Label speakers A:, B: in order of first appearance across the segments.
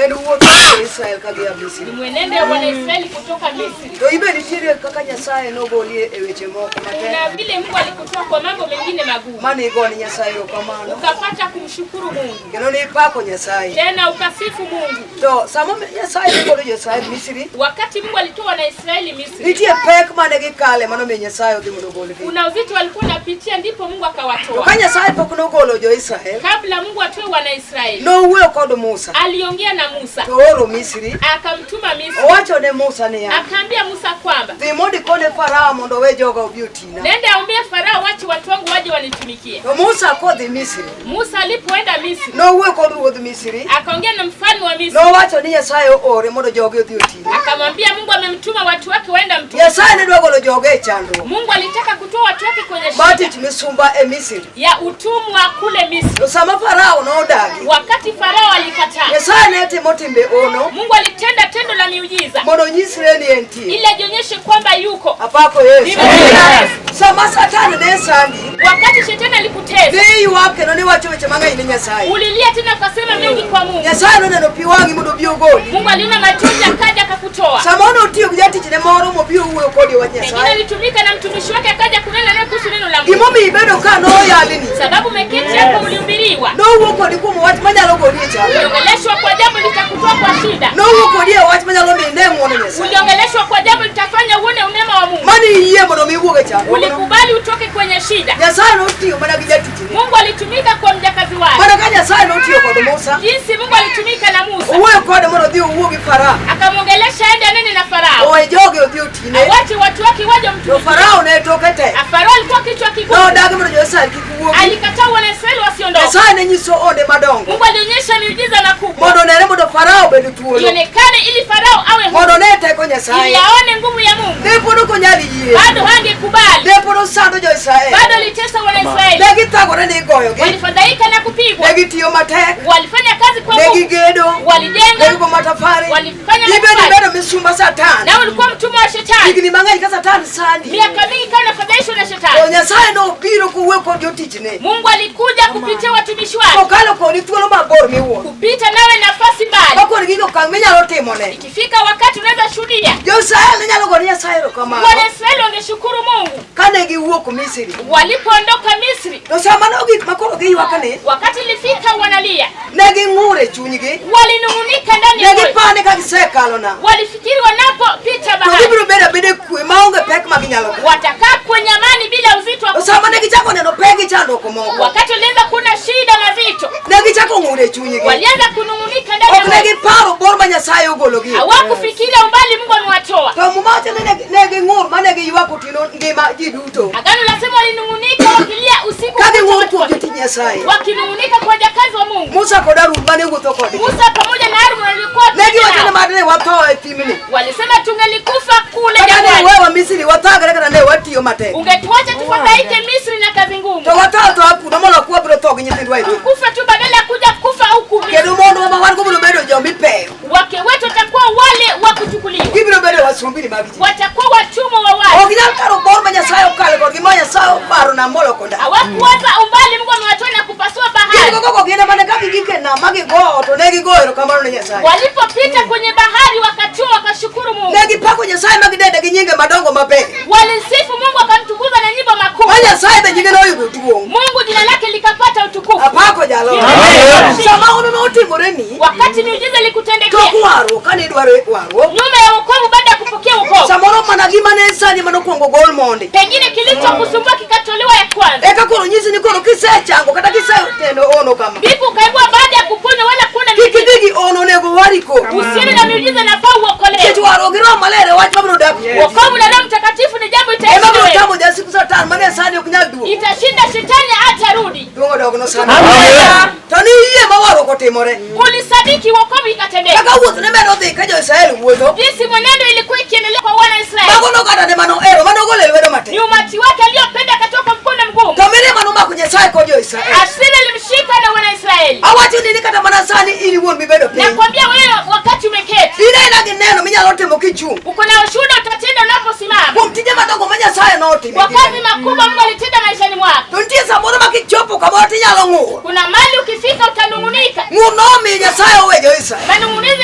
A: En wuoth mar Israel ka gia Misri.
B: Ni mwenendo ya Wanaisraeli kutoka Misri.
A: To ibe nitiere kaka Nyasaye nogolie e weche moko matek
B: Kuna vile Mungu alikutoa kwa mambo mengine magumu,
A: mane igone Nyasaye erokamano
B: ukapata kumshukuru Mungu,
A: kendo nipako Nyasaye.
B: tena ukasifu Mungu.
A: To sama Nyasaye nogolo jo-Israel Misri,
B: Wakati Mungu alitoa Wanaisraeli Misri,
A: nitie pek mane gikale manomiyo Nyasaye odhi mondo ogolgi.
B: kuna uzito walikuwa wanapitia, ndipo Mungu
A: To
B: akawatoa.
A: ka Nyasaye pok nogolo jo-Israel,
B: Kabla Mungu atoe Wanaisraeli,
A: nowuoyo kod Musa
B: aliongea na Musa
A: to oro Misri.
B: akamtuma Misri,
A: Owacho ne Musa niya,
B: akaambia Musa kwamba
A: dhi mondo ikone Farao mondo owe joga obi otina.
B: nenda aombee Farao wache watu wangu waje wanitumikie.
A: To Musa kodhi Misri,
B: Musa alipoenda Misri
A: nowuoyo kod ruodh Misri,
B: akaongea na mfalme wa Misri,
A: nowacho ni Nyasaye oore mondo joge odhi otine.
B: akamwambia Mungu amemtuma watu wake waenda mtu.
A: Nyasaye ne dwa golo joge e chandruok
B: Mungu alitaka kutoa watu wake kwenye
A: mar
B: shida
A: tich misumba e Misri.
B: ya utumwa kule Misri.
A: To sama Farao nodagi,
B: Wakati Farao alikataa,
A: Nyasaye ne timo timbe ono
B: Mungu alitenda tendo la miujiza
A: mondo onyisre ni entie.
B: ili ajionyeshe kwamba yuko.
A: Apako Yesu.
B: Amen.
A: Sama Satan ne sandi,
B: Wakati shetani alikutesa,
A: ne ywak kendo niwacho weche mang'eny ne Nyasaye.
B: ulilia tena ukasema mengi kwa Mungu.
A: Nyasaye noneno pi wang'i mondo obi ogoli.
B: Mungu aliona machozi akaja akakutoa.
A: Sama notiyo gi jatichne moro mobiro wuoyo kodi e wach
B: Pengine
A: Nyasaye.
B: alitumika na mtumishi wake akaja kunena naye kuhusu neno la Mungu.
A: Gimomiyo ibedo ka noyalini,
B: Sababu umeketi hapo, ulihubiriwa,
A: nowuo kodi kuom wach manyalo goli e chandruok.
B: uliongeleshwa kwa jambo litakutoa kwa shida,
A: Nowuo kodi e wach manyalo miyo ine ng'wono Nyasaye.
B: uliongeleshwa kwa jambo litafanya uone unema wa Mungu.
A: Mane iyie mondo mi iwuog e chandruok.
B: Ulikubali utoke kwenye shida.
A: Nyasaye notiyo mana gi jatichne.
B: Mungu alitumika kwa mjakazi wake,
A: Mana ka Nyasaye notiyo kod Musa,
B: jinsi Mungu alitumika na Musa,
A: owuoyo kode mondo odhi owuo gi Farao.
B: akamwongelesha aende anene na Farao,
A: Owe joge odhi otine.
B: awache watu wake waje
A: To
B: wamtumikie.
A: Farao ne toke tek.
B: Farao alikuwa kichwa kigumu,
A: Nodagi mondo jo-Israel kik wuogi.
B: alikataa Wanaisraeli wasiondoke.
A: Nyasaye ne nyiso onde madongo
B: Mungu alionyesha miujiza makubwa
A: mondo onere mondo Farao obed thuolo.
B: ionekane, ili Farao awe huru,
A: Mondo one teko
B: ili
A: Nyasaye.
B: aone nguvu ya Mungu.
A: Ne pod ok onyal yie.
B: Bado hangekubali,
A: Ne pod osando jo-Israel.
B: bado alitesa Wanaisraeli,
A: Ne githagore ni igoyogi.
B: walifadhaika na kupigwa,
A: Ne gitiyo matek.
B: walifanya kazi kwa
A: Ne
B: nguvu,
A: gigedo. Ne
B: walijenga,
A: gigo matafari.
B: Walifanya
A: Ibed
B: matofali.
A: ibedo misumba Satan.
B: na ulikuwa mtumwa wa shetani
A: Higni mang'eny ka Satan sandi.
B: miaka mingi, kama unafadhaishwa na
A: To
B: shetani.
A: Nyasaye nobiro kowuoyo kod jotichne.
B: Mungu alikuja kupitia watumishi wake
A: Kokalo kodi thuolo mabor miwuoro.
B: kupita nawe nafasi mbali.
A: Makoni gigo okang' minyalo timone.
B: Ikifika wakati unaweza shuhudia,
A: Jo-Israel ne nyalo gone Nyasaye erokamano
B: Wanaisraeli wangeshukuru Mungu
A: kane giwuok Misri.
B: walipoondoka Misri.
A: To sama nogik ma koro giywak ni,
B: Wakati ilifika wanalia,
A: ne ging'ur e chunygi.
B: walinung'unika ndani
A: Ne
B: ya moyo,
A: gipane ka gisekalo nam.
B: walifikiri wanapopita
A: To
B: bahari
A: gibiro bedo abeda e kwe maonge pek ma ginyalo kawo.
B: watakaa kwenye amani bila uzito wa
A: To sama ne gichako neno pek gi chandruok moko,
B: Wakati walianza kuona shida mazito,
A: ne gichako ng'ur e chunygi.
B: walianza kunung'unika ndani ya
A: Ok ne
B: moyo,
A: giparo bor ma Nyasaye ogologi.
B: hawakufikiria umbali Mungu amewatoa.
A: To Muma wacho ni ne ging'ur ma ne giywak otieno ngima ji duto.
B: Agano lasema walinung'unika wakilia usiku
A: Ka
B: kucha
A: ging'ur
B: watu
A: kuom
B: wa-
A: jotich Nyasaye.
B: wakinung'unika kwa wajakazi wa Mungu.
A: Musa kod Harun mane wuotho kodgi.
B: Musa pamoja na Harun walikuwa
A: Ne giwacho ni
B: nao.
A: mad ne watho e thimni.
B: Walisema tungelikufa kule
A: Kata ne
B: jangwani,
A: wewa Misri wathagre kata ne watiyo matek.
B: ungetuacha tufadhaike Misri na kazi ngumu,
A: To watho athoa kuno molo ok wabiro tho gi nyithindwa e thim.
B: kufa tu badala ya kuja kufa huku Misri.
A: Kendo mondwa ma wan go biro bedo jomipeyo.
B: Wake wetu watakuwa wale wa kuchukuliwa,
A: Gibiro bedo wasumbini mag ji.
B: watakuwa watumwa wa watu.
A: Ok ginyal paro bor ma Nyasaye okalo kodgi ma Nyasaye oparo nam moloko ndara.
B: Hawakuwaza umbali Mungu amewatoa na kupasua
A: Gin
B: bahari.
A: go koko gin ema ne ka gigik e nam ma gigowo to ne gigoyo erokamano ne Nyasaye.
B: Walipopita kwenye bahari wakatua wakashukuru Mungu,
A: Ne gipako Nyasaye ma gidende gi nyinge madongo mabeyo.
B: walisifu Mungu wakamtukuza na nyimbo
A: Ma
B: makubwa.
A: Nyasaye be nyinge noyudo duong'.
B: Mungu jina lake likapata utukufu.
A: Apako jalo.
B: Amen.
A: Sama hono notimoreni,
B: Wakati miujiza ilikutendekea
A: tok warruok kane idwaro warruok,
B: nyuma ya wokovu, baada ya kupokea wokovu,
A: samoro mana gima ne sani manokwongo gol mondi.
B: pengine kilichokusumbua kikatolewa ya kwanza,
A: Eka koro nyisi ni koro kisechango kata kisetendo ono kama.
B: ndipo ukaibua baada ya kuponywa wala kuona
A: Kik
B: miujiza.
A: idhi gi ono onego wari koko.
B: Usiende na miujiza, nafaa
A: Nikech
B: uokolewe.
A: warruok gi Roho Maler e wach mabiro dak kuomi.
B: Wokovu na Roho Mtakatifu ni jambo itaishi
A: Ema
B: na
A: biro
B: wewe,
A: tamo jasiku Satan mane sani ok nyal duogo.
B: itashinda shetani hatarudi.
A: Duong' odogno sani.
C: Amen.
A: To ni yie ma warruok otimore.
B: Ulisadiki wokovu ikatendeka.
A: Kaka wuoth ne medo dhi ka jo-Israel wuotho.
B: Jinsi mwenendo ilikuwa ikiendelea kwa wana Israeli,
A: Mago noganda ne manohero manogolo e lwedo matek.
B: ni umati wake aliyopenda akatoka mkono mgumu.
A: To mirima nomako Nyasaye kod jo-Israel.
B: Hasira ilimshika na Wanaisraeli.
A: Awacho ni ni kata mana sani in iwuon mibedo piny.
B: Nakwambia wewe, wakati umeketi
A: In aina gi neno minyalo timo kichung'.
B: uko na ushuhuda utatenda unaposimama
A: Kuom tije madongo ma Nyasaye notimo.
B: kwa kazi makubwa Mungu alitenda maishani mwako.
A: To nitie samoro ma kichopo kamoro tinyalo ng'ur.
B: Kuna mali ukifika utanung'unika.
A: Ng'ur nomiyo Nyasaye owe jo-Israel.
B: Manung'unizi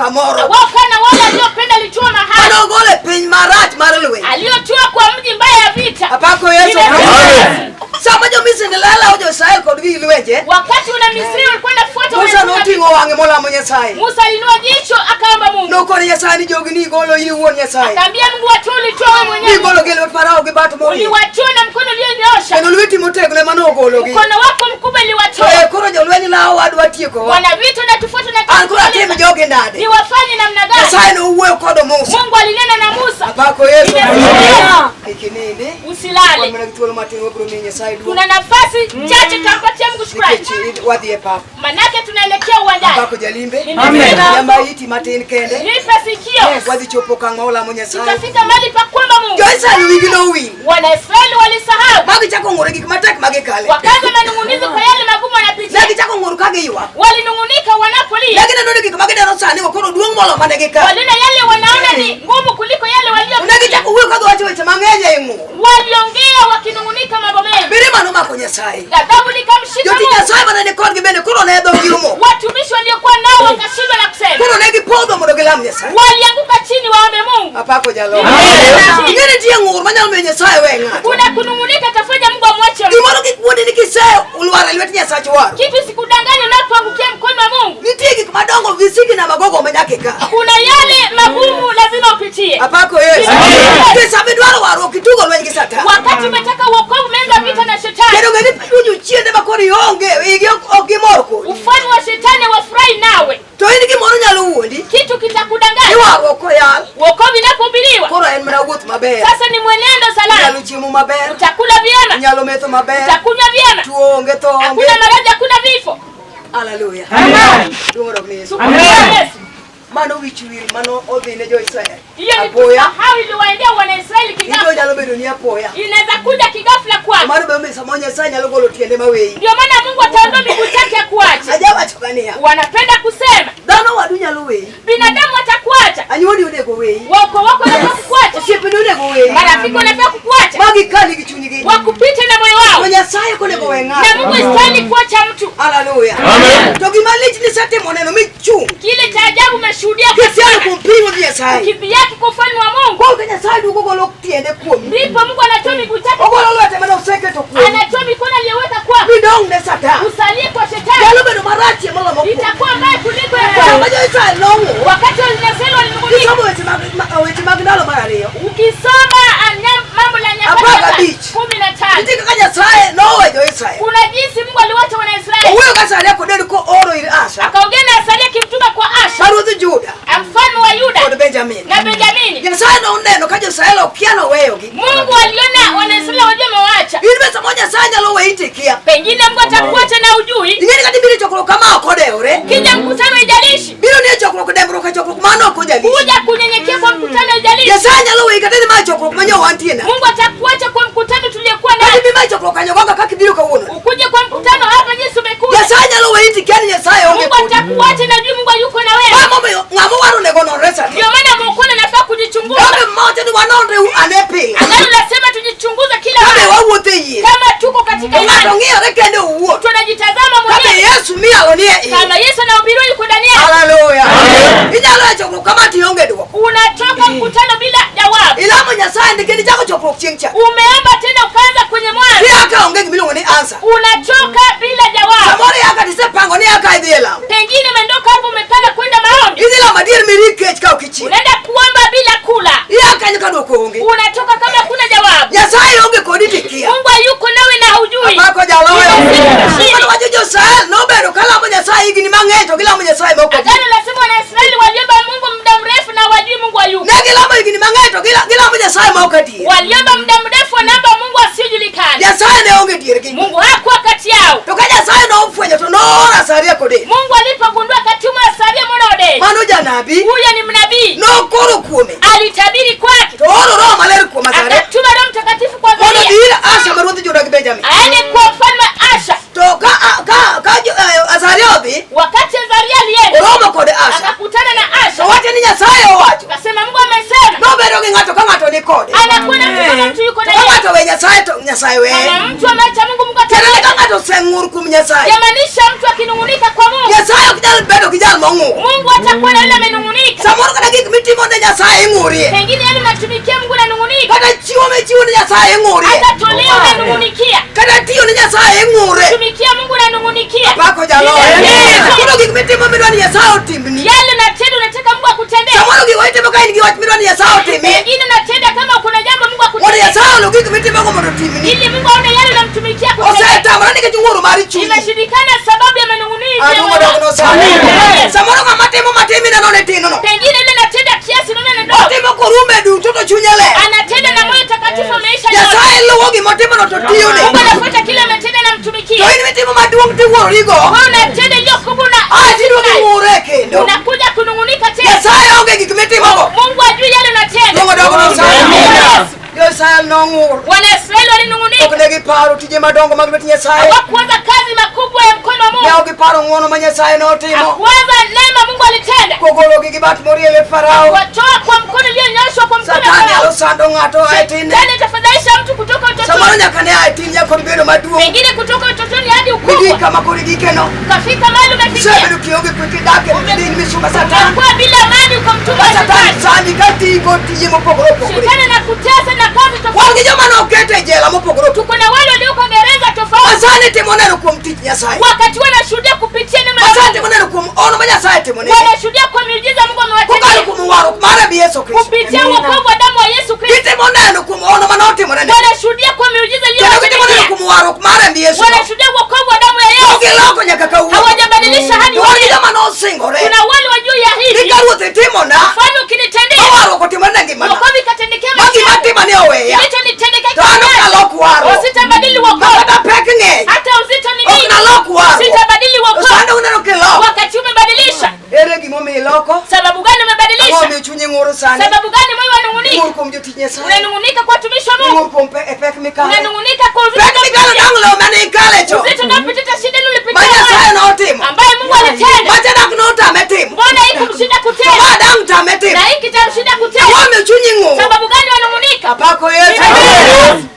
A: kamoro.
B: Hawakuwa na wale waliopenda alitoa mahali
A: Mane ogolo e piny marach mar lweny.
B: aliyotoa kwa mji mbaya ya vita.
A: Apako Yesu.
B: Amen.
A: Sama jo-Misri ne lalawo jo-Israel kod gi lwenje,
B: Wakati una Misri walikuwa nafuata
A: Musa
B: wanafunga
A: noting'o wang'e molamo Nyasaye.
B: Musa aliinua jicho akaomba Mungu,
A: Nokone Nyasaye ni jogi nigolo in iwuon Nyasaye.
B: akaambia Mungu, watu ulitoa wewe mwenyewe,
A: Nigologi e lwet Farao gi bat morie.
B: uliwatoa na mkono ulionyosha,
A: Kendo lweti motegno ema nogologi.
B: mkono wako mkubwa
A: To
B: uliwatoa.
A: e koro jolweny lawowa dwa tiekowa.
B: Wana vita na tufuata na
A: An koro atim
B: tukumaliza.
A: jogi nade?
B: Niwafanye namna gani?
A: Nyasaye nowuoyo kod Musa.
B: Mungu alinena na Musa,
A: Apako Yesu.
B: Amen.
A: Kik inindi. Wan
B: usilale.
A: mana gi thuolo matin wabiro miyo Nyasaye duong'.
B: Tuna nafasi chache, tampatia Mungu shukrani,
A: Nikech wadhi e pap.
B: manake tunaelekea uwanjani.
A: Apako jalimbe.
B: Amen.
A: Yamba iti matin kende.
B: Nipe sikio,
A: Wadhi chopo okang' ma walamo Nyasaye.
B: tutafika mahali pa kuomba Mungu.
A: Jo-Israel wigi nowil.
B: Wanaisraeli walisahau,
A: Ma gichako ng'ur e gik matek ma gikale.
B: wakaanza manung'unizo kwa yale magumu
A: Ne
B: wanapitia.
A: gichako ng'ur ka giywak.
B: Walinung'unika wanapolia,
A: Ne gineno ni gik ma gineno sani go koro duong' molo mane gikale.
B: waliona yale wanaona ni ngumu kuliko yale
A: Ne
B: waliopitia.
A: gichako wuoyo ka giwacho weche mang'eny ei ng'ur.
B: Waliongea wakinung'unika mambo mengi,
A: Mirima nomako Nyasaye.
B: ghadhabu likamshika
A: Jotich
B: Mungu.
A: Nyasaye mane ni kodgi bende koro ne dhogi omoko.
B: Watumishi waliokuwa nao wakashindwa na kusema,
A: Koro ne gipodho mondo gilam Nyasaye.
B: walianguka chini waombe Mungu.
A: Apako jalo.
B: Amen.
A: Ing'e ni nitie ng'ur manyalo miyo Nyasaye we ng'ato.
B: Kuna kunung'unika tafanya Mungu amwache mtu.
A: Gimoro kik wuondi ni kise olwar e lwet Nyasach waru.
B: Kitu sikudanganya unapoangukia mkono wa Mungu.
A: Nitie gik madongo visiki na magogo ma nyaka ika.
B: Kuna yale magumu lazima upitie.
A: Apako Yesu.
B: Amen.
A: Nikech sama idwaro warruok itugo lweny gi Satan.
B: Wakati umetaka uokovu, umeanza vita na shetani.
A: Kendo ng'e ni piny chiende ma koro ionge, igi ok gimor kodi.
B: Ufalme wa shetani wafurahi nawe,
A: To in gimoro nyalo wuondi.
B: kitu
A: Ni
B: kitakudanganya.
A: warruok koyal.
B: Wokovu inapohubiriwa
A: Koro en mana wuoth maber.
B: sasa ni mwenendo
A: Inyalo
B: salama,
A: chiemo maber.
B: utakula vyema,
A: Inyalo metho maber.
B: utakunywa vyema,
A: Tuo onge tho onge.
B: hakuna maradhi, hakuna vifo.
A: Haleluya.
C: Amen.
A: Duong' odok ne Yesu.
B: Tukufu Yesu.
A: Mano wich wil mano odhi ne jo-Israel.
B: Hiyo ni
A: Apoya.
B: kusahau iliwaendea Wanaisraeli
A: Into
B: kighafla,
A: nyalo bedo ni apoya.
B: inaweza kuja kighafla kwako.
A: Mano be omiyo samoro Nyasaye nyalo golo tiende maweyi.
B: Ndio maana Mungu ataondoa miguu yake ya kuacha.
A: Ajawacho ga niya.
B: Wanapenda kusema
A: Dhano wadu nyalo weyi.
B: binadamu watakuacha,
A: Anyuondi onego weyi.
B: wako wako wanafaa kukuacha,
A: Osiepeni onego weyi.
B: marafiki wanafaa kukuacha,
A: Ma gikali gi chunygi.
B: wakupite na moyo
A: To
B: wao,
A: Nyasaye ok onego we
B: na
A: ng'ato.
B: Mungu istahili kuacha mtu.
A: Haleluya.
C: Amen.
A: To gima lich ni setimo neno michung'.
B: Kile cha ajabu umeshuhudia kwa
A: Kisiano
B: sana,
A: kuom pinyruodh Nyasaye.
B: ukidhihaki kwa ufalme wa Mungu,
A: Koro ka Nyasaye duogo golo tiende kuomi.
B: ndipo Mungu anatoa miguu yake,
A: Ogolo lwete mane oseketo kuomi.
B: anatoa mikono aliyoweka kwako,
A: Midong' ne Satan.
B: usalie kwa shetani,
A: Nyalo bedo marachie moloyo mokwongo.
B: itakuwa mbaya kuliko ya
A: Sama
B: kwanza.
A: jo-Israel nong'ur,
B: Wakati Waisraeli walinung'unika,
A: kisomo weche mag ndalo mar ariyo,
B: ukisoma Mambo la Nyakati
A: 15.
B: 15
A: nitie kaka Nyasaye noweyo jo-Israel.
B: kuna jinsi Mungu aliwacha Wanaisraeli,
A: Owuoyo gi Azaria kod Elihu kooro ir Asa,
B: akaongea na Azaria akimtuma kwa Asha
A: ma ruodh Juda
B: mfalme wa
A: kod
B: Yuda
A: Benjamin.
B: na Benjamini.
A: Nyasaye noneno ka jo-Israel okia noweyogi.
B: Mungu aliona Wanaisraeli wajua wamewaacha,
A: In be samoro Nyasaye nyalo weyi tikia.
B: pengine Mungu atakuacha na ujui.
A: Ing'e ni kata ibiro e chokruok kama ok odewore.
B: Kija mkutano ijalishi,
A: Biro ni e chokruok dembruok e chokruok mano ok ojalishi.
B: kuja kunyenyekea kwa mkutano ijalishi.
A: Nyasaye nyalo weyi kata idhi ma e chokruok ma nyo wantie na.
B: Mungu atakuacha kwa mkutano tuliokuwa
A: Kata
B: nayo,
A: ibi ma e chokruok kanyogonga kaka ibiro kawuono.
B: ukuje kwa mkutano hapa jinsi umekuja.
A: Nyasaye nyalo weyi tikia ni Nyasaye onge
B: Mungu
A: kodi.
B: atakuacha na ujui Mungu yuko na wewe.
A: Ma momiyo ng'ama owaro onego ononre sani.
B: Ndio maana Mungu anafaa kujichunguza.
A: Kabe mmoja ni wanonre ane pile.
B: Agano lasema tujichunguze kila
A: Kabe
B: mara
A: wawuotho e yie.
B: kama tuko katika
A: To ng'ato
B: imani,
A: ng'iyore kende owuon.
B: mtu anajitazama
A: Kabe
B: mwenyewe
A: Yesu miyalo nie iye.
B: kama Yesu anahubiriwa yuko ndani yake.
A: Haleluya. Inyalo e chokruok kama to ionge dwoko.
B: Unatoka mkutano bila jawabu,
A: Ilamo Nyasaye ndi kendo ichako chokruok chieng' cha.
B: umeomba tena ukaanza kwenye mwanzo,
A: Ia ka onge gimiluongo ni answer.
B: unatoka bila jawabu.
A: Samoro ia ka tisepango ni ia ka idhi e lamo.
B: Pengine umeondoka hapo, umepanga kwenda maombi,
A: Idhi lamo adier mirik kech ka ok ichiem.
B: unaenda kuomba bila kula,
A: Ia kanyo ka dwoko onge.
B: unatoka kama hakuna jawabu.
A: Nyasaye onge kodi tikia.
B: Mungu hayuko nawe na haujui.
A: Apako jaloyo.
B: Amen.
A: Mano wacho jo-Israel nobedo kalamo Nyasaye higni mang'eny to gilamo Nyasaye ma ok adier.
B: Agano lasema Wanaisraeli waliomba Mungu muda mrefu na hawajui Mungu hayuko.
A: Ne gilamo higni mang'eny to gilamo Nyasaye ma ok adier.
B: Waliomba muda mrefu wanaomba Mungu asiyojulikana.
A: Nyasaye ne onge diergi.
B: Mungu hakuwa kati yao.
A: To ka Nyasaye nofwenyo to nooro Azaria kod Eli.
B: Mungu alipogundua akatuma Azaria mwana wa Odedi.
A: Mano janabi
B: Huyo ni mnabii,
A: nokoro kuome
B: alitabiri kwake,
A: to oro Roho Maler kuom Azaria
B: akatuma Roho Mtakatifu kwa
A: mondo
B: Azaria
A: odhi ir Asa ma ruodh Juda gi Benjamin.
B: aende kwa mfalme Asha.
A: To ka Azaria odhi
B: Wakati Azaria alienda
A: oromo kod Asa
B: akakutana na
A: to
B: Asha,
A: wacho ni Nyasaye owacho
B: akasema Mungu amesema,
A: nobedo gi ng'ato ka ng'ato ni kode.
B: anakuwa na mtu kama mtu yuko
A: To
B: na
A: ka
B: yeye.
A: ng'ato we Nyasaye to Nyasaye weye.
B: Kama mtu ameacha Mungu, Mungu
A: Tiende ni ka
B: atamwacha.
A: ng'ato oseng'ur kuom Nyasaye.
B: Yamaanisha mtu akinung'unika kwa Mungu,
A: Nyasaye ok nyal bedo gi jal mong'ur.
B: Mungu atakuwa na yule amenung'unika.
A: mitimo ne Nyasaye ing'urie.
B: Pengine yale unatumikia Mungu unanung'unika,
A: Kata chiwo michiwo ne Nyasaye ing'urie.
B: hata toleo unanung'unikia,
A: Kata tiyo ne Nyasaye ing'ure.
B: tumikia Mungu unanung'unikia.
A: Pako jaloyo.
B: Amen.
A: Koro gik mitimo midwa ni Nyasaye otimni.
B: Yale unatenda unataka Mungu akutendee,
A: Samoro gigo itimo ka in gi wach midwa ni Nyasaye otimie.
B: pengine unatenda kama kuna jambo Mungu
A: Mondo
B: akutendee,
A: Nyasaye oluw gik mitimogo mondo otimni.
B: ili Mungu aone yale unamtumikia kutendea.
A: Osetamore nikech wuoro mar chunyi.
B: Imeshindikana sababu ya manung'unizi ya
A: Aduong'o
B: moyo
A: dogno
B: wako.
A: sani.
B: Amen.
A: Samoro ng'ama timo matin mineno ni tinono.
B: Pengine yule anatenda kiasi unaona ni ndogo,
A: Otimo korume duto to chunye ler.
B: anatenda na moyo takatifu ameisha yote.
A: Nyasaye luwo gimotimono to tiyone.
B: Mungu anafuata kile ametenda na
A: To
B: mtumikia.
A: in mitimo maduong' tiwuororigo.
B: Wewe unatenda iliyo kubwa na
A: Ae tiduogo ing'ure kendo.
B: unakuja kunung'unika tena.
A: Nyasaye onge gik mitimogo.
B: Mungu ajui yale unatenda.
A: Duong'o dogno sani.
B: Amen.
A: Jo-Israel nong'ur.
B: Wanaisraeli
A: Ok
B: walinung'unika,
A: ne giparo tije madongo mag lwet Nyasaye.
B: hawakuanza kazi makubwa ya mkono wa
A: Ne
B: Mungu,
A: ok giparo ng'wono ma Nyasaye notimo.
B: hakuanza neema Mungu alitenda,
A: Kogologi gi bat morie lwet Farao.
B: watoa kwa mkono iliyonyoshwa kwa mkono wa
A: Satan nyalo
B: Farao.
A: sando ng'ato ae tinne.
B: Shetani atafadhaisha mtu kutoka
A: Samoro
B: utotoni,
A: nyaka ne ae tin nyaka ibedo maduong'.
B: pengine kutoka utotoni hadi
A: Migik
B: ukubwa,
A: kama koro igikeno.
B: ukafika mahali umefikia,
A: Isebedo kionge kwe kidak e din misumba Satan.
B: unakuwa bila amani, uko mtumwa
A: Ma
B: wa
A: Satan
B: shetani.
A: sandi ka tigo tije mopogore opogore.
B: Shetani anakutesa na kazi
A: Wan
B: tofauti.
A: gi joma noket e jela mopogore opogore.
B: Tuko na wale walioko gereza tofauti,
A: Masani timo neno kuom tich Nyasaye.
B: wakati wanashuhudia kupitia neno la
A: Masani
B: Mungu,
A: timo neno kuom ono ma Nyasaye timonegi.
B: wanashuhudia kwa miujiza Mungu
A: Kokalo
B: amewatendea
A: kuom warruok mar remb Yesu Kristo.
B: kupitia wokovu wa damu wa Yesu Kristo,
A: Gitimo neno kuom ono ma notimore negi.
B: wanashuhudia kwa miujiza
A: Kendo gitimo neno
B: iliyowatendekea,
A: kuom warruok mar remb Yesu.
B: wanashuhudia wokovu wa damu ya
A: To
B: Yesu.
A: giloko nyaka kawuono.
B: Hawajabadilisha hadi
A: To wan gi
B: waleo.
A: joma nosingore.
B: Kuna wale wa juu ya
A: Ni
B: hivi,
A: ka ruoth itimona.
B: mfano ukinitendea
A: Ma warruok otimore ne ngimana.
B: wokovu ikatendekea
A: Ma
B: maisha
A: gima
B: yangu,
A: tima ne oweya.
B: kilichonitendekea
A: To an ok alok warruok.
B: usitabadili
A: Ma
B: wokovu,
A: kata pek ng'eny.
B: hata uzito ni
A: Ok
B: nini,
A: nalok warruok.
B: sitabadili
A: To
B: wokovu.
A: sani uneno kiloko.
B: Wakati umebadilisha,
A: Ere gimomiyo iloko?
B: sababu gani
A: Ang'o
B: umebadilisha?
A: omiyo chunyi ng'ur sani?
B: Sababu gani moyo wanung'unika?
A: Ing'ur kuom jotich Nyasaye.
B: Unanung'unika kwa watumishi wa Mungu,
A: Ing'ur kuom e pek mikale.
B: unanung'unika kwa uzito
A: Pek mikalo
B: unaopitia.
A: dang' lowo mane ikale chon.
B: Uzito unaopitia, shida ile
A: Ma
B: ulipitia
A: Nyasaye
B: wewe,
A: notimo.
B: ambaye Mungu alitenda,
A: Ma jadak notame timo.
B: mbona hii kumshinda
A: To
B: kutenda
A: ma dang' tame timo.
B: na hii kitamshinda
A: Ang'o
B: kutenda?
A: omiyo chunyi ng'ur?
B: Sababu gani wanung'unika?
A: Apako Yesu.
B: Amen.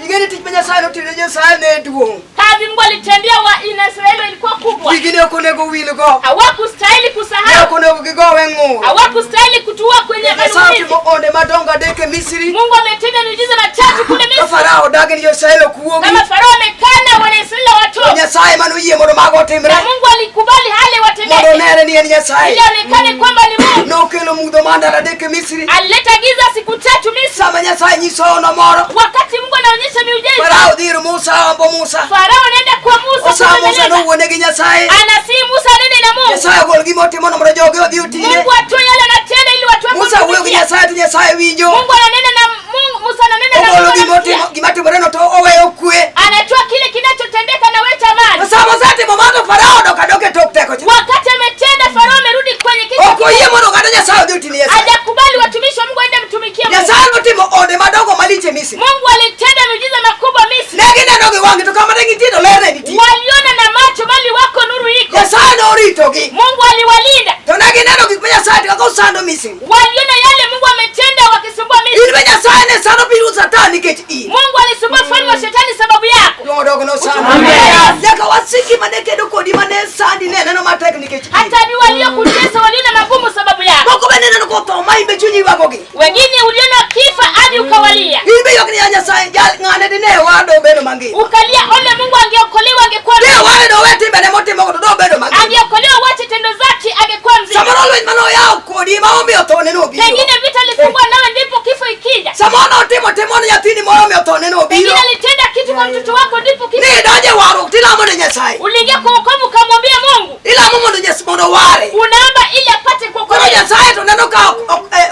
A: Ing'e ni tich ma Nyasaye notimo ne Nyasaye ne duong'.
B: Kazi Mungu alitendea wa Israeli ilikuwa kubwa,
A: Wigi ne ok onego wilgo.
B: hawakustahili
A: Ne
B: kusahau,
A: ok onego gigowe ng'ur.
B: hawakustahili kutua kwenye
A: Nyasaye
B: manung'unizi.
A: otimo onde madongo adek e Misri.
B: Mungu ametenda miujiza matatu kule
A: Ka
B: Misri,
A: Farao odagi ni jo-Israel ok wuogi.
B: kama Farao amekana Wanaisraeli
A: To
B: watoke,
A: Nyasaye manoyie mondo mago otimre.
B: na Mungu alikubali hali
A: Mondo
B: watendeke
A: onere ni en Nyasaye.
B: ili aonekane kwamba ni Mungu.
A: Nokelo mudho mar ndalo adek e Misri.
B: Alileta giza siku tatu Misri.
A: Sama Nyasaye nyiso hono moro.
B: Wakati Mungu anaonyesha miujiza,
A: Farao dhi ir Musa ombo Musa.
B: Farao anaenda kwa Musa
A: Osa Musa
B: kubembeleza,
A: nowuone gi Nyasaye.
B: anasihi Musa anene na Mungu.
A: Nyasaye ogol gima otimono mondo joge odhi otine.
B: Mungu atoe yale anatenda ili watu wake
A: Musa wuoyo gi
B: wamtumikie.
A: Nyasaye to Nyasaye winjo.
B: Mungu ananena na Mungu, Musa ananena na
A: Ogolo
B: Mungu
A: gima
B: anamsikia.
A: otimo gima timoreno to oweyo kwe.
B: Anatoa kile kinachotendeka na wecha
A: To
B: amani.
A: sama osetimo mano to Farao odok adoka e tok teko cha.
B: Wakati ametenda, Farao amerudi kwenye
A: Ok
B: kichwa,
A: oyie mondo oganda Nyasaye odhi otine Nyasaye.
B: hajakubali watumishi wa Mungu waende mtumikie Mungu.
A: Nyasaye notimo onde madongo malich e Misri.
B: Mungu alitenda miujiza makubwa Misri,
A: Ne gineno gi wang'gi to kama ne gintie to ler ne nitie.
B: waliona na macho, bali wako nuru iko.
A: Nyasaye noritogi.
B: Mungu aliwalinda,
A: To ne gineno gik ma Nyasaye timo kaka osando Misri.
B: waliona yale Mungu ametenda wakisumbua Misri.
A: In be Nyasaye ne sando pinyruodh Satan nikech in.
B: Mungu alisumbua falme wa shetani sababu yako.
A: Duong' odog nosando.
B: Amen.
A: Nyaka wasiki mane kedo kodi mane sandi ne neno matek nikech in.
B: Hata ni waliokutesa waliona magumu sababu yako.
A: Moko be neneno kotho ma in be chunyi ywagogi.
B: Wengine uliona kifa hadi ukawalia,
A: In be ywak ni ya Nyasaye jal ng'ane dine owado obedo mangima.
B: ukalia ole, Mungu angeokolewa angekuwa
A: Ne
B: mzima,
A: owade dowe timbene motimogo to dobedo mangima.
B: angeokolewa wache tendo zake angekuwa mzima.
A: Samoro lweny mane oyawo kodi ma omiyo thone nobiro.
B: Pengine vita ilifungwa nawe, ndipo kifo ikija.
A: Samoro notimo timo ne nyathini moro omiyo thone nobiro.
B: Pengine alitenda kitu kwa mtoto wako, ndipo kifo.
A: Ni idonje warruok tilamo ne Nyasaye.
B: Uliingia kwa wokovu ukamwambia Mungu,
A: Ilamo mondo Nyas mondo oware.
B: unaomba ili apate
A: Koro
B: kuokolewa.
A: Nyasaye to neno ka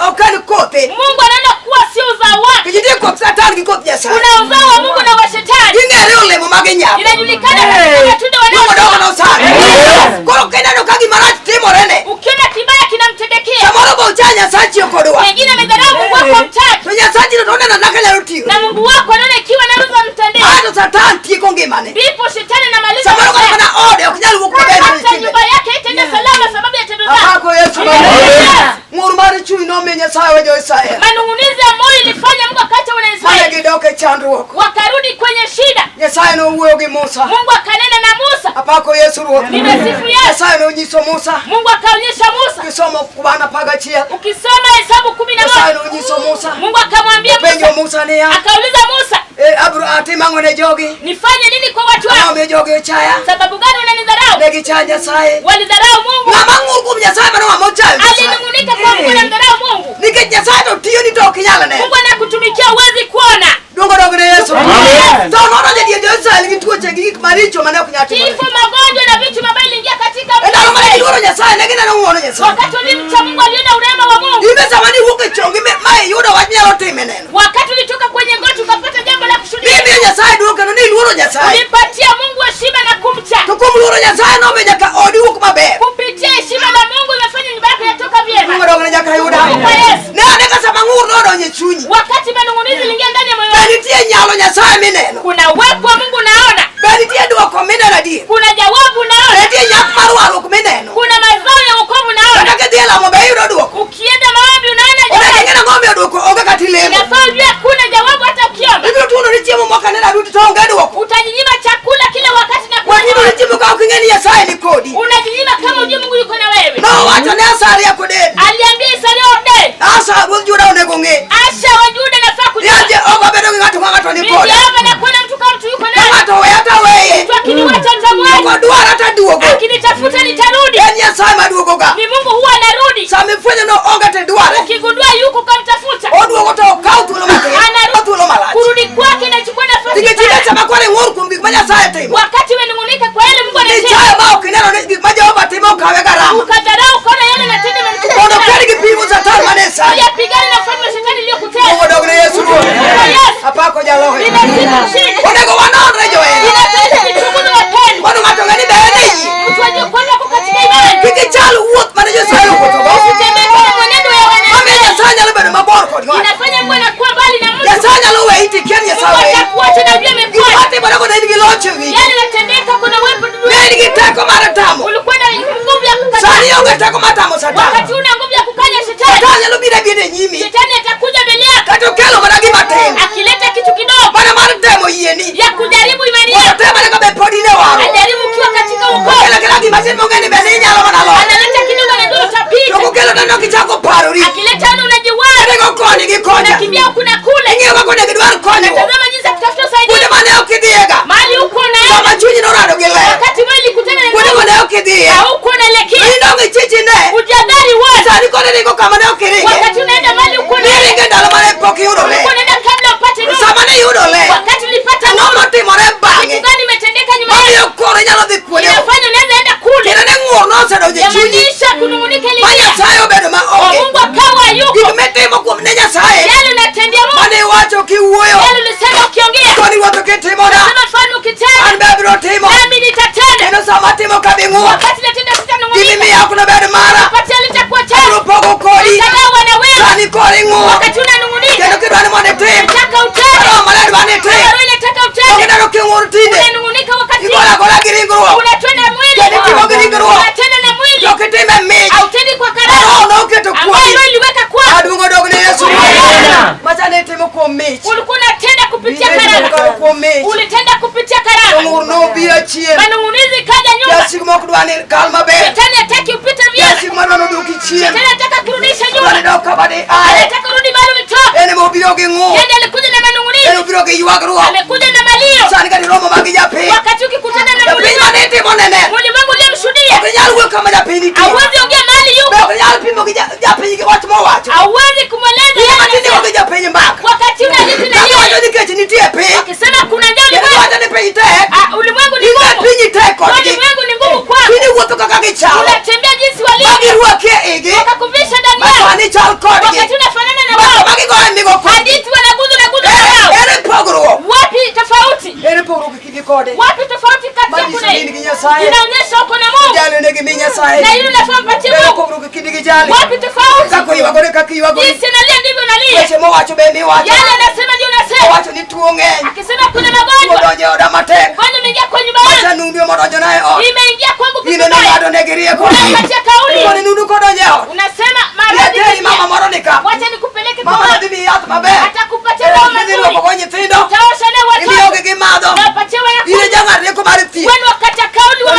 A: ok en kothe.
B: Mungu anaona kuwa sio uzao wako,
A: Nikech nitie koth Satan gi koth Nyasaye.
B: kuna uzao wa Mungu na wa shetani.
A: Ging'ere olemo ma ginyago.
B: Inajulikana katika matunda
A: Duong' odog
B: wanayotoa.
A: nosano. Koro kineno ka gima rach timorene,
B: Ukiona kibaya kinamtendekea,
A: samoro be ocha Nyasachi ok odwar.
B: pengine amedharau Mungu wako mtaki,
A: To Nyasachi no to oneno naka nyalo tiyo.
B: na Mungu wako anaona ikiwa anaweza mtendea,
A: Ato Satan tieko ngimane.
B: ndipo shetani anamaliza
A: Samoro kata
B: maisha
A: mana ode ok nyal wuok maber
B: hata
A: ni timbe.
B: nyumba yake itaenda salama sababu ya tendo zake.
A: Apako Yesu
B: Amen.
A: maler. Ng'ur mar chuny nomiyo Nyasaye we jo-Israel.
B: Manung'unizi ya moyo ilifanya Mungu akaacha
A: Mane
B: Wanaisraeli
A: gidok e chandruok.
B: wakarudi kwenye shida.
A: Nyasaye nowuoyo gi Musa.
B: Mungu akanena na Musa.
A: Apako Yesu Ruoth.
B: Nimesifu Yesu.
A: Nyasaye nonyiso Musa.
B: Mungu akaonyesha Musa.
A: Kisomo kwan 11.
B: Ukisoma Hesabu kumi na
A: Nyasaye
B: moja
A: nonyiso Musa.
B: Mungu akamwambia
A: Penjo
B: Musa,
A: Musa niya,
B: akauliza Musa,
A: "E, abro atim ang'o ne jogi?
B: nifanye nini kwa watu
A: Ang'o
B: wako?
A: miyo jogi ochaya?
B: Sababu gani unanidharau?
A: Ne gichayo Nyasaye.
B: Walidharau Mungu.
A: Ng'ama ng'ur kuom Nyasaye mano ng'ama ochayo Nyasaye.
B: Alinung'unika kwa Mungu na mdharau Mungu.
A: Nikech Nyasaye to tiyoni to ok inyal neno.
B: Mungu anakutumikia huwezi kuona.
A: Duongo dog ne Yesu.
C: Amen.
A: To nodonjo e dier jo-Israel gi tuoche gi gik maricho mane ok nyal timore.
B: Kifo, magonjwa na vitu mabaya iliingia katika
A: E ndalo mane
B: Israeli.
A: giluoro Nyasaye ne gineno ng'wono Nyasaye.
B: Wakati walimcha Mungu aliona urema wa Mungu.
A: In be sama niwuok e chongi ma iyudo wach minyalo timo e neno.
B: Wakati ulitoka kwenye goti ukapata jambo la kushuhudia.
A: Nimiyo Nyasaye duong' kendo niluoro Nyasaye.
B: Ulimpatia Mungu heshima na kumcha.
A: To kuom luoro Nyasaye nomiyo nyaka odi wuok maber.
B: Kupitia heshima la Mungu imefanya nyumba yako yatoka vyema.
A: Duong' dog ne Jakayuda.
B: Kwa Yesu.
A: Ne ane ka sama ng'ur nodonjo e chunyi.
B: Wakati manung'unizi iliingia ndani ya moyo
A: Be
B: wako,
A: nitie nyalo Nyasaye mineno?
B: kuna uwepo wa Mungu unaona,
A: Be nitie dwoko mineno adier?
B: kuna jawabu
A: Be
B: unaona,
A: nitie nyak mar warruok mineno?
B: kuna mazao ya wokovu unaona.
A: Kata kidhi e lamo be iyudo dwoko?
B: Ukienda maombi unaona
A: Onego
B: jawabu.
A: ing'e nang'o omiyo dwoko onge kata ilemo.
B: Inafaa ujue kuna jawabu hata ukiomba.
A: Ibiro tuono ni chiemo mok aneno aduti to onge dwoko.
B: Utajinyima chakula kila wakati na kuna
A: Wanyino ni
B: jawabu.
A: chiemo ka ok ing'e ni Nyasaye ni kodi.
B: Unajinyima kama ujue Mungu yuko na wewe.
A: Nowacho ne Asaria kod Eli.
B: Aliambia Isaia Odei,
A: Asa ruodh Juda onego ng'e.
B: Asha wa Juda nafaa
A: Ni
B: kujua.
A: Jehova bedo gi ng'ato ka ng'ato ni
B: Mimi
A: kode.
B: Jehova nakuona mtu kama mtu yuko
A: Ka
B: naye.
A: ng'ato oweya to aweye.
B: Mtu akiniwacha
A: Ok
B: nitamwacha.
A: odwar hata duogo.
B: Akinitafuta nitarudi.
A: En Nyasaye maduogoga.
B: Ni Mungu huwa anarudi.
A: Sama ifwenyo ni onge to idware.
B: Ukigundua yuko ukamtafuta.
A: Oduogo to okaw thuolo matin.
B: Anarudi.
A: Thuolo malach.
B: Kurudi kwake inachukua nafasi
A: Nikech ine
B: pana.
A: sama koro ing'ur kuom gik ma Nyasaye timo.
B: Wakati umenung'unika kwa yale Mungu anatenda,
A: Nichayo ma ok ineno ni gik ma Jehova timo okawe garama.
B: ukadharau ukaona yale anatenda
A: Mondo
B: imemchukua.
A: ked gi piny Satan mane sani.
B: Hujapigana na ufalme wa shetani iliyokutesa.
A: Mungu odog ne Yesu Ruoth.
B: Kwa Yesu.
A: Apako jaloho.
B: Ninasifu ushindi.
A: Onego wanonre johera.
B: Ninastahili kuchunguza wapendwa.
A: Mondo ng'ato ong'e ni be en e yie.
B: Mtu ajue kwamba uko katika imani.
A: Kik ichal wuoth mane Nyasaye owuothogo.
B: Usitembee kama mwenendo ya
A: Mamiyo
B: wanadamu.
A: Nyasaye nyalo bedo mabor kod ng'ato.
B: Inafanya Mungu anakuwa mbali na mtu.
A: Nyasaye nyalo weyi tikia ni Nyasaye
B: Mungu
A: weyi.
B: atakuacha na ujue
A: Gik
B: amekuacha.
A: matimore go ne in gi loch e wiyi.
B: Yale yanatendeka kuna uwepo
A: Ne
B: duniani.
A: in gi teko mar tamo.
B: Ulikuwa na nguvu ya kukataa.
A: Sani onge teko mar tamo Satan.
B: Wakati una nguvu ya kukanya shetani.
A: Satan nyalo biro abira e nyimi.
B: Shetani atakuja mbele yako
A: Kata okelo mana gima tin.
B: akileta kitu kidogo
A: Mana mar temo yieni.
B: ya kujaribu imani
A: Mondo
B: yako.
A: tem ane ka be pod in e warruok.
B: Ajaribu ukiwa katika wokovu.
A: Okelo akela gima tin mong'e ni be ninyalo mana loyo.
B: Analeta kidogo anajua
A: To
B: utapita.
A: kokelo neno kichako parori.
B: Akileta ano unajiwaza.
A: Ringo koni gi kocha.
B: Unakimbia huku na kule.
A: Ing'iyo kaka onego idwar konyruok.
B: Tazama jinsi ya kutafuta
A: Kuonde
B: usaidizi.
A: mane ok idhiyega.
B: Mahali huko unaenda.
A: Sama chunyi norado gi ler.
B: Wakati wewe ulikutana na
A: Kuonde
B: nuru,
A: mane ok idhiye.
B: hauko unaelekea.
A: Indong ichich ine.
B: Ujadhari wote.
A: Sani koro iringo kama ne ok iringe.
B: Wakati unaenda mahali huko unaenda.
A: Niringe ndalo mane pok iyudo ler.
B: Ulikuwa unaenda kabla upate nuru.
A: Sama ne iyudo ler.
B: Wakati ulipata
A: Ang'o
B: nuru,
A: motimore bang'e?
B: kitu gani imetendeka nyuma yako?
A: Mamiyo koro inyalo dhi kuondego.
B: Inafanya unaweza enda kule.
A: Kendo ne ng'ur nosedonjo e chunyi.
B: Yamaanisha kunung'unika
A: Ma
B: iliingia.
A: Nyasaye obedo ma
B: Kwa
A: onge.
B: Mungu akawa
A: Gik
B: yuko.
A: mitimo kuom ne Nyasaye.
B: Yale unatendea Mungu.
A: Mane iwacho kiwuoyo.
B: Yale ulisema ukiongea.
A: Koni wuotho kitimona.
B: Sema mfano
A: An
B: ukitenda.
A: be abiro timo.
B: Nami nitatenda.
A: Kendo sama atimo kabing'ur.
B: Wakati natenda sitanung'unika.
A: Gimimiya ok nobed mara.
B: Patia litakuwa
A: Abiro
B: changu.
A: pogo kodi.
B: Nitagawa na wewe.
A: Sani koro ing'ur.
B: Wakati unanung'unika.
A: Kendo kidwa ni mondo itim.
B: Nataka utende.
A: Roho Maler dwa ni itim.
B: Roho inataka
A: Ok
B: utende.
A: ineno king'ur tinde.
B: Unanung'unika wakati
A: Igola agola gi ringruok.
B: unatenda mwili.
A: Kendo itimo gi ringruok.
B: Unatenda na mwili.
A: To ok itim e mich.
B: Hautendi kwa
A: Ma
B: karama.
A: Roho noketo
B: Ambayo
A: kuomi.
B: Roho iliweka kwako.
A: Aduongo dog ne Yesu.
C: Amen.
A: Macha ne itimo kuom mich.
B: Ulikuwa unatenda kupitia
A: Itimo
B: karama.
A: kuom mich.
B: Ulitenda kupitia karama.
A: Ng'ur nobiro chien.
B: Manung'unizi kaja nyuma.
A: Jasigu mok dwa ni kal maber.
B: Shetani hataki upite vyema.
A: Jasigu madwa noduoki chien.
B: Shetani anataka kurudisha
A: Dwa ni
B: nyuma.
A: dok kama di aye.
B: Anataka urudi mahali ulitoka.
A: En emobiro gi ng'ur.
B: Yeye alikuja na
A: En
B: manung'unizi.
A: obiro gi ywagruok.
B: Amekuja na malio.
A: Sani kata iromo mag japiny.
B: Wakati ukikutana na
A: Japiny
B: ulimwengu,
A: mane itimo nene.
B: ulimwengu uliyemshuhudia,
A: Ok inyal wuoyo kama japiny nitie.
B: hauwezi ongea mahali
A: Be
B: yuko,
A: ok inyal pimo gi japiny gi wach mowacho.
B: hauwezi kumweleza
A: In
B: yale
A: ema tinde
B: anasema.
A: gi japiny mbaka.
B: Wakati unaliti na
A: Kaka wacho
B: yeye,
A: ni kech nitie e piny.
B: wakisema kuna njaa
A: Kendo
B: ulimwengu,
A: wacho ni piny tek.
B: ah, ulimwengu ni
A: In be
B: ngumu,
A: piny tek kodgi.
B: ulimwengu ni ngumu kwako.
A: Piny wuotho kaka gichalo.
B: Unatembea jinsi
A: Ma
B: walivyo,
A: girwakie igi.
B: wakakuvisha ndani
A: Ma
B: yao,
A: sani chal kodgi.
B: wakati unafanana na
A: Ma
B: wao,
A: sama gigoye migo kodgi.
B: hadithi wanaguza na guza na wao.
A: Ere pogruok?
B: Wapi tofauti?
A: Ere pogruok e kindi kode?
B: Wapi tofauti kati yako
A: Manyiso
B: na
A: ni in gi Nyasaye.
B: Inaonyesha uko na Mungu
A: Jali onego imi Nyasaye.
B: na yule unafaa mpatie
A: Ere
B: Mungu.
A: pogruok e kindi gi jali.
B: Wapi tofauti?
A: Kaka oywagore kaka iywagori.
B: Jinsi analia ndivyo unalia.
A: Weche mowacho be miwacho.
B: Yale anasema ndio unasema.
A: Owacho ni tuo ng'eny.
B: Akisema kuna magonjwa,
A: Tuo donjo e oda matek.
B: ugonjwa umeingia kwa nyumba yangu,
A: Macha nundu emodonjona e ot.
B: imeingia kwangu
A: In
B: vibaya.
A: enong'ado negi rieko.
B: Unapatia kauli.
A: Koni nundu kodonjo e ot.
B: Unasema maradhi
A: Yateri mama
B: imeingia.
A: moro ni ka.
B: Wacha nikupeleke kwa
A: Mama
B: mama.
A: nodhi miyi yath maber.
B: Atakupatia dawa
A: Idhi
B: mazuri.
A: luokogo nyithindo.
B: Utaosha naye watoto.
A: Imiyogi gimadho.
B: Unawapatia
A: In e
B: wanakunywa.
A: jang'ad rieko mar thieth.
B: Wewe ni wakata kauli wa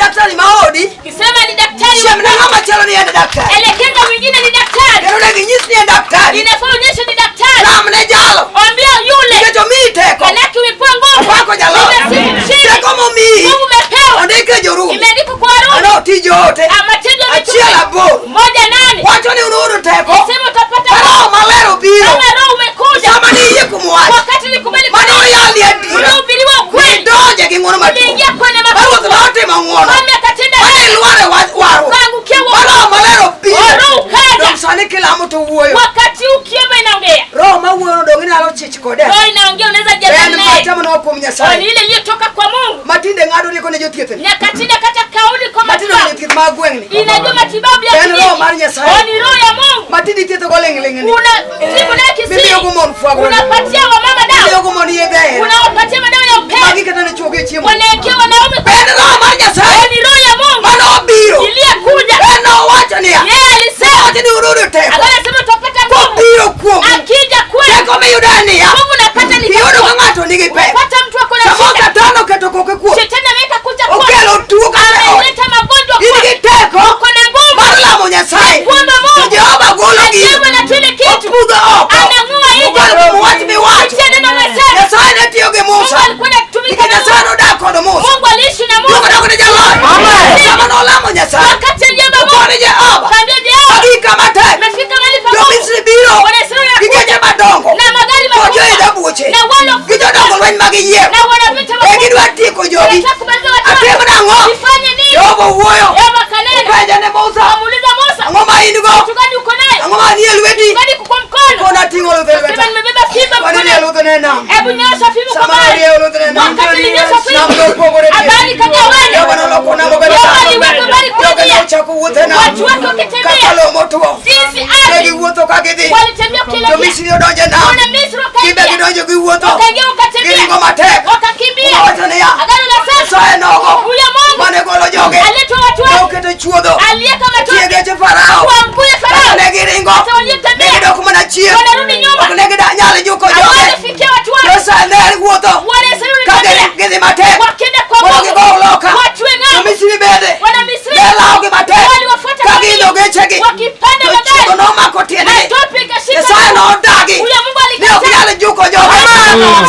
A: daktari maodi,
B: Kisema ni daktari,
A: siem ne ng'ama chielo ni en daktari.
B: elekeza mwingine ni daktari.
A: Kendo onego inyis ni en daktari.
B: Inafaa onyeshe ni daktari.
A: Lam ne jalo.
B: Ambia yule,
A: Nikech omiyi teko.
B: manake umepewa nguvu.
A: Apako jaloch.
B: Nimesifu mshindi.
A: Teko momiyi.
B: Nguvu umepewa,
A: Ondik e Jorumi.
B: imeandikwa kwa Warumi.
A: Ano tij joote.
B: Ah, Matendo ya
A: Achiel
B: Mitume
A: aboro.
B: 1:8.
A: Wacho ni unuyud teko.
B: Sema utapata
A: Ka Roho Maler obiro.
B: kama Roho umekuja.
A: Sama niyie kuom wach.
B: Wakati ulikubali
A: Mane oyali adiera.
B: ulihubiriwa ukweli,
A: Nidonje gi ng'wono maduong'.
B: uliingia kwenye
A: Ma Ruoth
B: makubwa.
A: notimo ng'wono.
B: Mfalme akatenda
A: Mane
B: rehema,
A: ilwar e wach warruok.
B: ukaangukia
A: Ma Roho
B: wokovu.
A: Maler obiro.
B: Roho ukaja.
A: Dong' sani kilamo to wuoyo.
B: Wakati huu kiombe inaongea,
A: Roho mawuoyono dong' inyalo chich kode.
B: roho inaongea, unaweza jadili
A: En
B: naye.
A: macha manoa kuom
B: Ni
A: Nyasaye.
B: ile iliyotoka kwa Mungu.
A: Matinde ng'ado rieko ne jothieth ni.
B: Nyakati nakata kauli kwa
A: Matinde onge
B: matibabu,
A: jothieth mag gweng'ni.
B: inajua matibabu ya
A: En roho mar
B: kijiji.
A: Nyasaye.
B: Ni roho ya Mungu.
A: Matinde ithiedho go ling'ling'ni.
B: Unatibu naye kisiri,
A: Mimiyogo mon fwagro.
B: unapatia wamama dawa,
A: Mimiyogo mon yedhe hera.
B: unawapatia madawa ya
A: Magi
B: upendo,
A: kata ne chwogi e chiemo.
B: wanaekea wanaume.
A: En roho mar Nyasaye.
B: Ni roho ya Mungu
A: Mane obiro.
B: iliyokuja.
A: En nowacho niya.
B: Yeye alisema,
A: Nowacho ni unuyud teko.
B: akasema utapata nguvu
A: Kobiro kuomu.
B: akija kwenu.
A: Teko miyudo en niya.
B: Nguvu napata ni
A: Iyudo ka ng'ato nigi pek.
B: pata mtu ako na
A: Samoro
B: shida.
A: Satan oketo koke kuom.
B: Shetani ameweka kucha kwako,
A: Okelo tuo kata e ot.
B: ameleta magonjwa
A: In
B: kwako.
A: gi teko
B: Uko na nguvu
A: mar lamo Nyasaye.
B: kuomba
A: To
B: Mungu.
A: Jehova golo gino.
B: Jehova anatoa ile kitu,
A: Opudho oko.
B: anang'oa nje.
A: Kokalo kuom wach miwacho.
B: Kupitia neno umesema.
A: Nyasaye ne tiyo gi
B: Mungu
A: Musa.
B: alikuwa anatumika
A: Nikech
B: na
A: Nyasaye
B: Musa.
A: nodak kod Musa.
B: Mungu aliishi na
A: Duogo
B: Musa
A: dok ne jaloch.
B: Amen.
A: Sama nolamo Nyasaye.
B: wakati aliomba Mungu,
A: Okone Jehova.
B: kaambia Jehova,
A: Agika matek.
B: umefika mahali pa
A: Jo
B: Mungu.
A: Misri biro.
B: Wanaisraeli
A: Gi
B: wanakuja
A: geche madongo.
B: na magari
A: To joidho
B: makubwa
A: buche.
B: na wale
A: Gi jodongo lweny mag yiero.
B: na wanavita
A: E
B: makubwa.
A: gidwa tieko jogi.
B: Wanataka kumaliza watu
A: Atim
B: wako.
A: nang'o?
B: Nifanye nini?
A: Jehova wuoyo.
B: Jehova akanena,
A: Penja ne Musa.
B: kamuuliza Musa,
A: Ang'o ma in go?
B: kitu gani uko nayo?
A: Ang'o ma nie lweti?
B: Kitu gani kwa mkono?
A: Kona ting'o luth e
B: Sema
A: lweta.
B: nimebeba fimbo
A: Kwani
B: mkononi.
A: rie luth ne nam.
B: Hebu nyosha fimbo kwa
A: Sama
B: bahari.
A: norie luth ne nam.
B: Wakati nilinyosha
A: Nam
B: fimbo,
A: nopogore diere.
B: habari ikagawana.
A: Jehova noloko nam obedo
B: Jehova
A: nam.
B: aliweka habari kwa
A: Joge
B: njia.
A: nochako wuoth e nam.
B: Watu wake wakitembea.
A: Kaka lowo motwo.
B: Jinsi
A: Ne
B: ardhi
A: giwuotho ka gidhi.
B: walitembea
A: Jo
B: kuelekea.
A: Misri odonjo e nam.
B: Wana Misri
A: Gibe
B: wakaingia.
A: gidonjo giwuotho.
B: Wakaingia wakatembea.
A: Giringo matek.
B: Wakakimbia.
A: Owacho niya.
B: Agano la sasa.
A: Nyasaye nogo.
B: Huyo Mungu
A: Mane golo joge.
B: alitoa watu wake.
A: Noketo chuodho.
B: Aliweka
A: Tie
B: matope
A: geche Farao.
B: kwa mguu ya
A: Kaka
B: Farao.
A: ne giringo.
B: Hata waliotembea.
A: Ne gidok mana chien.
B: Wanarudi nyuma.
A: Ok ne ginyal juko joge.
B: Hawajafikia watu wake.
A: Nyasaye ne wuotho.
B: Wanaisraeli
A: Ka
B: walitembea.
A: gidhi matek.
B: Wakienda kwa
A: Mondo
B: Mungu.
A: gigow loka.
B: Wachwe
A: Jo
B: ng'ambo.
A: Misri bende.
B: Wana Misri
A: Ne lawogi matek.
B: waliwafuata
A: Ka
B: kwa
A: giidho
B: mbio.
A: gechegi.
B: Wakipanda
A: To
B: magari.
A: chuodho nomako tiendgi.
B: Matope ikashika.
A: Nyasaye nodagi.
B: Huyo Mungu
A: Ne ok
B: alikataa.
A: nyal juko joge.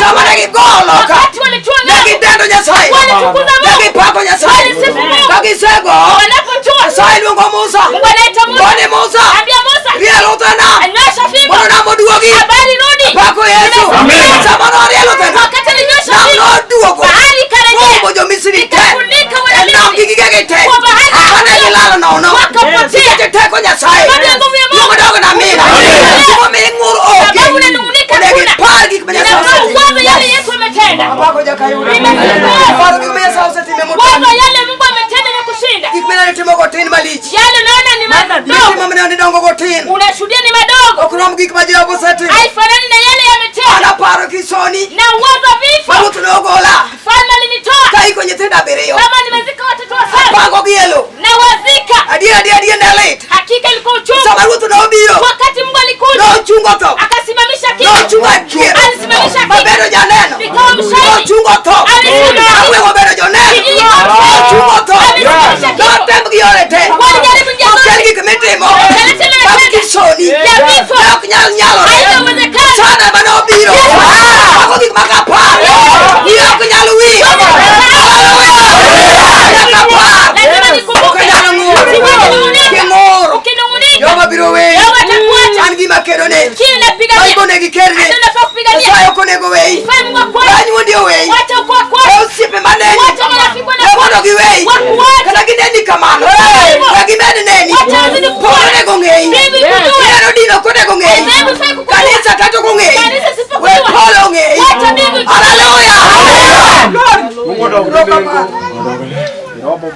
A: Sama ne gigowo loka.
B: Wakati walitua
A: Ne
B: ng'ambo.
A: gidendo Nyasaye.
B: Walitukuza
A: Ne
B: Mungu.
A: gipako Nyasaye.
B: Walisifu Mungu.
A: Ka gisego.
B: Wanapotua.
A: Nyasaye luongo Musa.
B: Mungu anaita Musa.
A: Gone Musa.
B: Ambia Musa.
A: Rie luth e nam.
B: Anyosha fimbo.
A: Mondo nam oduogi.
B: Habari rudi.
A: Pako Yesu.
B: Amen.
A: Sama norie luth e nam.
B: Wakati alinyosha
A: Nam
B: fimbo.
A: noduogo.
B: Bahari ikarejea.
A: Moumo jo-Misri te.
B: Ikafunika wana
A: E nam gi
B: Misri.
A: gigegi te.
B: Kwa bahari.
A: Mane gilalo nono.
B: Wakapotea.
A: Nikech teko Nyasaye.
B: Sababu ya nguvu ya Mungu.
A: Luongo dog na mina.
B: Amen.
A: Gimomiyo ing'ur onge.
B: Sababu unanung'unika
A: Onego
B: hakuna.
A: ipar gik ma Nyasaye
B: Inafaa
A: osetimo.
B: uwaze yale Yesu ametenda.
A: Apako jakayudo.
B: Nimesifu.
A: Paro gik ma Nyasaye osetimo e
B: Waza
A: motimo.
B: yale Mungu ametenda na kushinda.
A: Gik mineno timogo tin malich.
B: Yale unaona ni
A: Mitimo
B: madogo.
A: mineno ni dongogo tin.
B: Unashuhudia ni madogo.
A: Ok rom gik ma Jehova osetimo.
B: Haifanani na yale yametenda.
A: An aparo kisoni.
B: Na uwaza vifo.
A: Ma Ruoth nogola.
B: Mfalme alinitoa
A: Ka iko nyithindo abiriyo.
B: kama nimezika watoto wa saba
A: Apango gi e lowo.
B: na wazika.
A: Adier adier adier ne lit.
B: Hakika ilikuwa uchungu.
A: Sama Ruoth nobiro.
B: Wakati Mungu alikuja
A: Nochungo tho.
B: akasimamisha kifo,
A: Nochungo adier.
B: alisimamisha kifo,
A: Mabedo janeno.
B: Nikawa mshahidi.
A: Nochungo tho.
B: Alisimama.
A: Awego bedo joneno.
B: Kijiji kikawa mshahidi.
A: Nochungo tho.
B: Alisimamisha kifo.
A: Notem gi yore te.
B: Walijaribu njia zote.
A: Okel gik mitimo.
B: Wakaleta na
A: Mag
B: matendo.
A: kisoni.
B: Ya vifo.
A: Ne ok nyal nyalore.
B: Haitawezekana.
A: Sana ema nobiro. Mago gik mag apar. Wiya ok nyal wil. Haleluya. Nyaka apar.
B: Lazima nikumbuke.
A: Ok anyal ng'ur.
B: Siwezi nung'unika.
A: King'ur.
B: Ukinung'unika,
A: Jehova biro weyi.
B: Yehova atakuacha.
A: An gima kedone.
B: Kile napigania.
A: Bible onego ikerne.
B: Hata unafaa kupigania.
A: Nyasaye ok onego weyi.
B: Fai Mungu akuache.
A: Anyuondi oweyi.
B: Wacha ukoo
A: We
B: akuache.
A: osiepe maneni.
B: Wacha marafiki
A: We
B: wanakuacha.
A: mondo giweyi.
B: Wakuache.
A: Kata gineni kamano. We gimed neni.
B: Wacha wazidi kukuona.
A: Polo onego ng'eyi.
B: Mbingu ikujue.
A: Ihero dino ok onego ng'eyi.
B: Mbingu ifai kukujua.
A: Kanisa kata ok ong'eyi.
B: Kanisa isipokujua.
A: We polo ong'eyi.
B: Wacha mbingu ikujue.
A: Haleluya.
C: Mungu odog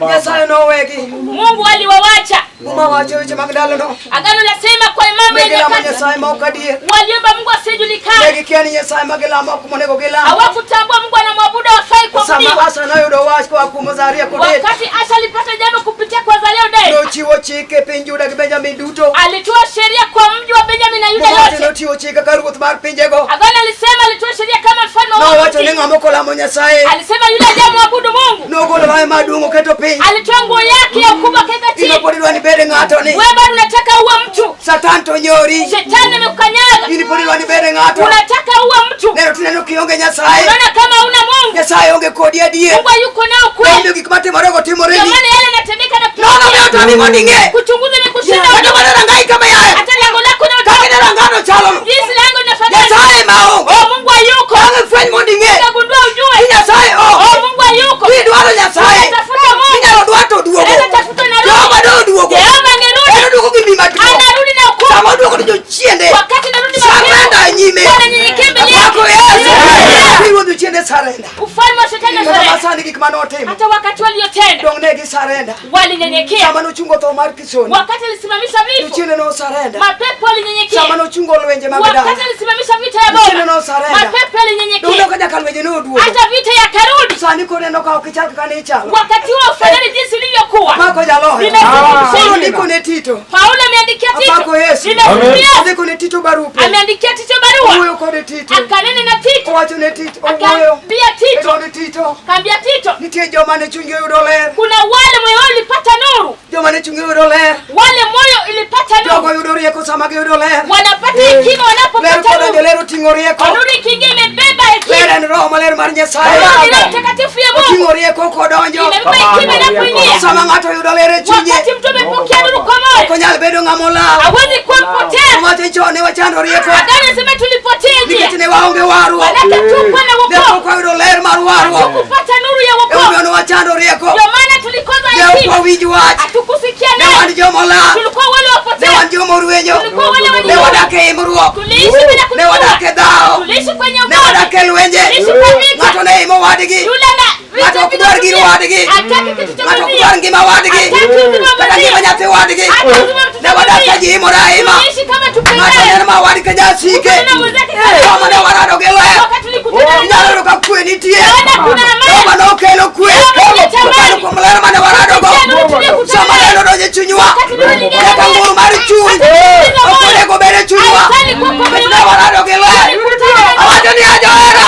A: Nyasaye nowegi.
B: Mungu aliwawacha.
A: Muma wacho weche mag ndalono.
B: Agano lasema kwa mambo
A: Ne
B: ya
A: gilamo
B: nyakati
A: Nyasaye ma ok adier.
B: waliomba Mungu
A: Ne
B: asiyejulikana,
A: gikia ni Nyasaye ma gilamo ok monego gilam.
B: hawakutambua Mungu anamwabudu hawafai
A: Sama
B: kuabudiwa.
A: Asa noyudo wach koa kuom Azaria kod Eli.
B: Wakati Asa alipata jambo kupitia Kupitia kwa Azaria Odedi
A: Nochiwo chik e piny Juda gi Benjamin duto.
B: Alitoa sheria kwa mji wa Benjamin na Yuda
A: Mowacho
B: yote.
A: nochiwo chik kaka ruoth mar pinjego.
B: Agano alisema alitoa sheria kama mfalme wa
A: Nowacho ni
B: mji.
A: ng'ama ok olamo Nyasaye.
B: Alisema yule hajamwabudu Mungu.
A: Nogolo lawe maduong' oketo piny.
B: Alitoa nguo yake ya ukubwa akaweka
A: Ino
B: chini.
A: pod idwa ni bede ng'ato ni.
B: Wewe bado unataka uwe mtu.
A: Satan to nyori.
B: Shetani amekukanyaga.
A: In pod idwa ni bede ng'ato.
B: Unataka uwe mtu.
A: Neno tineno kionge Nyasaye.
B: Unaona kama una Mungu.
A: Nyasaye onge kodi adier.
B: Mungu hayuko nao
A: Omiyo
B: kweli.
A: gik matimorego timoreni.
B: Ndio maana yale yanatendeka na
A: Nono miyo otami mondo ing'e.
B: Kuchunguza imekushinda.
A: Kata mana rangai kama yaye.
B: Hata lango lako na
A: Kaka ine rangano chalono.
B: Jinsi lango linafanana.
A: Nyasaye maonge.
B: Oh, Mungu hayuko.
A: Bang'e fweny mondo ing'e.
B: Utagundua ujue.
A: Ni Nyasaye
B: Oh,
A: onge.
B: Mungu hayuko.
A: Kidwaro Nyasaye.
B: Unatafuta Mungu.
A: Inyalo dwa to duogo.
B: Unaweza tafuta na
A: Jehova
B: rudi.
A: do duogo.
B: Jehova angerudi.
A: En oduogo gi mbi maduong'.
B: Anarudi na hukumu.
A: Sama oduogo to jochiende.
B: Wakati narudi
A: Sarenda e nyime.
B: Wananyenyekea mbele yake.
A: Apako Yesu.
B: Yeah.
A: Pinyruodh jochiende sarenda.
B: Ufalme wa shetani
A: Kata
B: unasarenda.
A: masani gik manotimo.
B: Hata wakati waliotenda
A: Dong ne gisarenda.
B: walinyenyekea.
A: Sama nochungo tho mar Kisoni.
B: Wakati alisimamisha vifo,
A: Jochiende nosarenda.
B: mapepo
A: Sama
B: yalinyenyekea.
A: nochungo lwenje mag dala.
B: Wakati alisimamisha vita ya
A: Jochiende
B: boma,
A: nosarenda.
B: mapepo
A: Dong
B: yalinyenyekea.
A: ka nyaka lwenje noduogo.
B: Hata vita yakarudi.
A: Sani koro ineno ka ok ichal kaka ne ichalo.
B: Wakati huo ufanani jinsi ulivyokuwa.
A: Mako jaloho.
B: Nimesikia.
A: Koro ndiko ne Tito.
B: Paulo ameandikia
A: Apako
B: Tito.
A: Yesu.
B: Nimesikia.
A: Ondiko ne Tito barupe.
B: Ameandikia Tito barua.
A: Owuoyo kode Tito.
B: Akanena na Tito.
A: Owacho ne Tito. Owuoyo.
B: Akaambia Tito.
A: Kode Tito.
B: Akaambia Tito,
A: Nitie joma ne chunygi oyudo ler.
B: kuna wale moyo wao ulipata nuru,
A: Joma ne chunygi oyudo ler.
B: wale moyo ilipata
A: Jogo
B: nuru,
A: yudo rieko sama giyudo ler.
B: wanapata hekima
A: Ler
B: wanapopata
A: kodonjo
B: nuru.
A: ler oting'o rieko.
B: Nuru ikiingia imebeba
A: Ler
B: hekima.
A: en roho maler mar Nyasaye.
B: Nuru ni Roho Mtakatifu ya Mungu
A: Oting'o rieko kodonjo.
B: imebeba hekima inapoingia.
A: Sama ng'ato oyudo ler e chunye.
B: Wakati mtu amepokea nuru kwa moyo,
A: Ok onyal bedo ng'ama olal.
B: hawezi kuwa mpotea.
A: Owacho chon ne wachando rieko.
B: Agano inasema tulipotea
A: Nikech
B: njia,
A: ne waonge warruok.
B: manake hatukuwa na
A: Ne
B: wokovu,
A: pok wayudo ler mar warruok.
B: hatukupata nuru ya
A: Emomiyo
B: wokovu,
A: ne wachando rieko.
B: ndio maana tulikosa
A: Ne ok
B: hekima,
A: wawinj wach.
B: hatukusikia
A: Ne
B: neno,
A: wan joma olal.
B: tulikuwa wale
A: Ne
B: wapotea,
A: wan joma orwenyo.
B: tulikuwa wale wenye
A: Ne wadak e imruok.
B: tuliishi bila
A: Ne
B: kujua,
A: wadak e dhawo.
B: tuliishi kwenye
A: Ne
B: ugomvi,
A: wadak e lwenje.
B: tuliishi kwa vita.
A: Ng'ato ne imo wadgi.
B: Yule na
A: Ng'ato
B: vita
A: ok dwar gir
B: vinatumia.
A: wadgi.
B: Hataki kitu cha
A: Ng'ato ok
B: mwenzie.
A: dwar ngima wadgi.
B: Hataki uzima wa
A: Kata ngima
B: mwenzie.
A: nyathi wadgi.
B: Hata uzima wa mtoto
A: Ne wadak ka
B: mwenzie.
A: ji imore aima.
B: Tuliishi kama
A: Ng'ato
B: tupendane.
A: neno ma wadgi ka jasike.
B: Mtu mwenzake kama
A: Joma ne warado gi ler.
B: Wakati tulikutana na
A: Inyalo yudo ka kwe nitie.
B: Naona kuna amani.
A: Joma nokelo kwe.
B: Jehova alileta
A: Kokalo
B: amani.
A: kuom ler mane waradogo.
B: Kupitia nuru tuliyokutana
A: Sama
B: nayo.
A: ler odonjo e chunywa.
B: Wakati nuru iliingia
A: Kaka
B: ndani
A: nguru mar chuny.
B: Hata
A: Ok
B: moyo.
A: onego bed e chunywa.
B: Haistahili kuwa kwa moyo
A: Ne warado gi ler.
B: Tulikutana na
A: Awacho ni ajohera.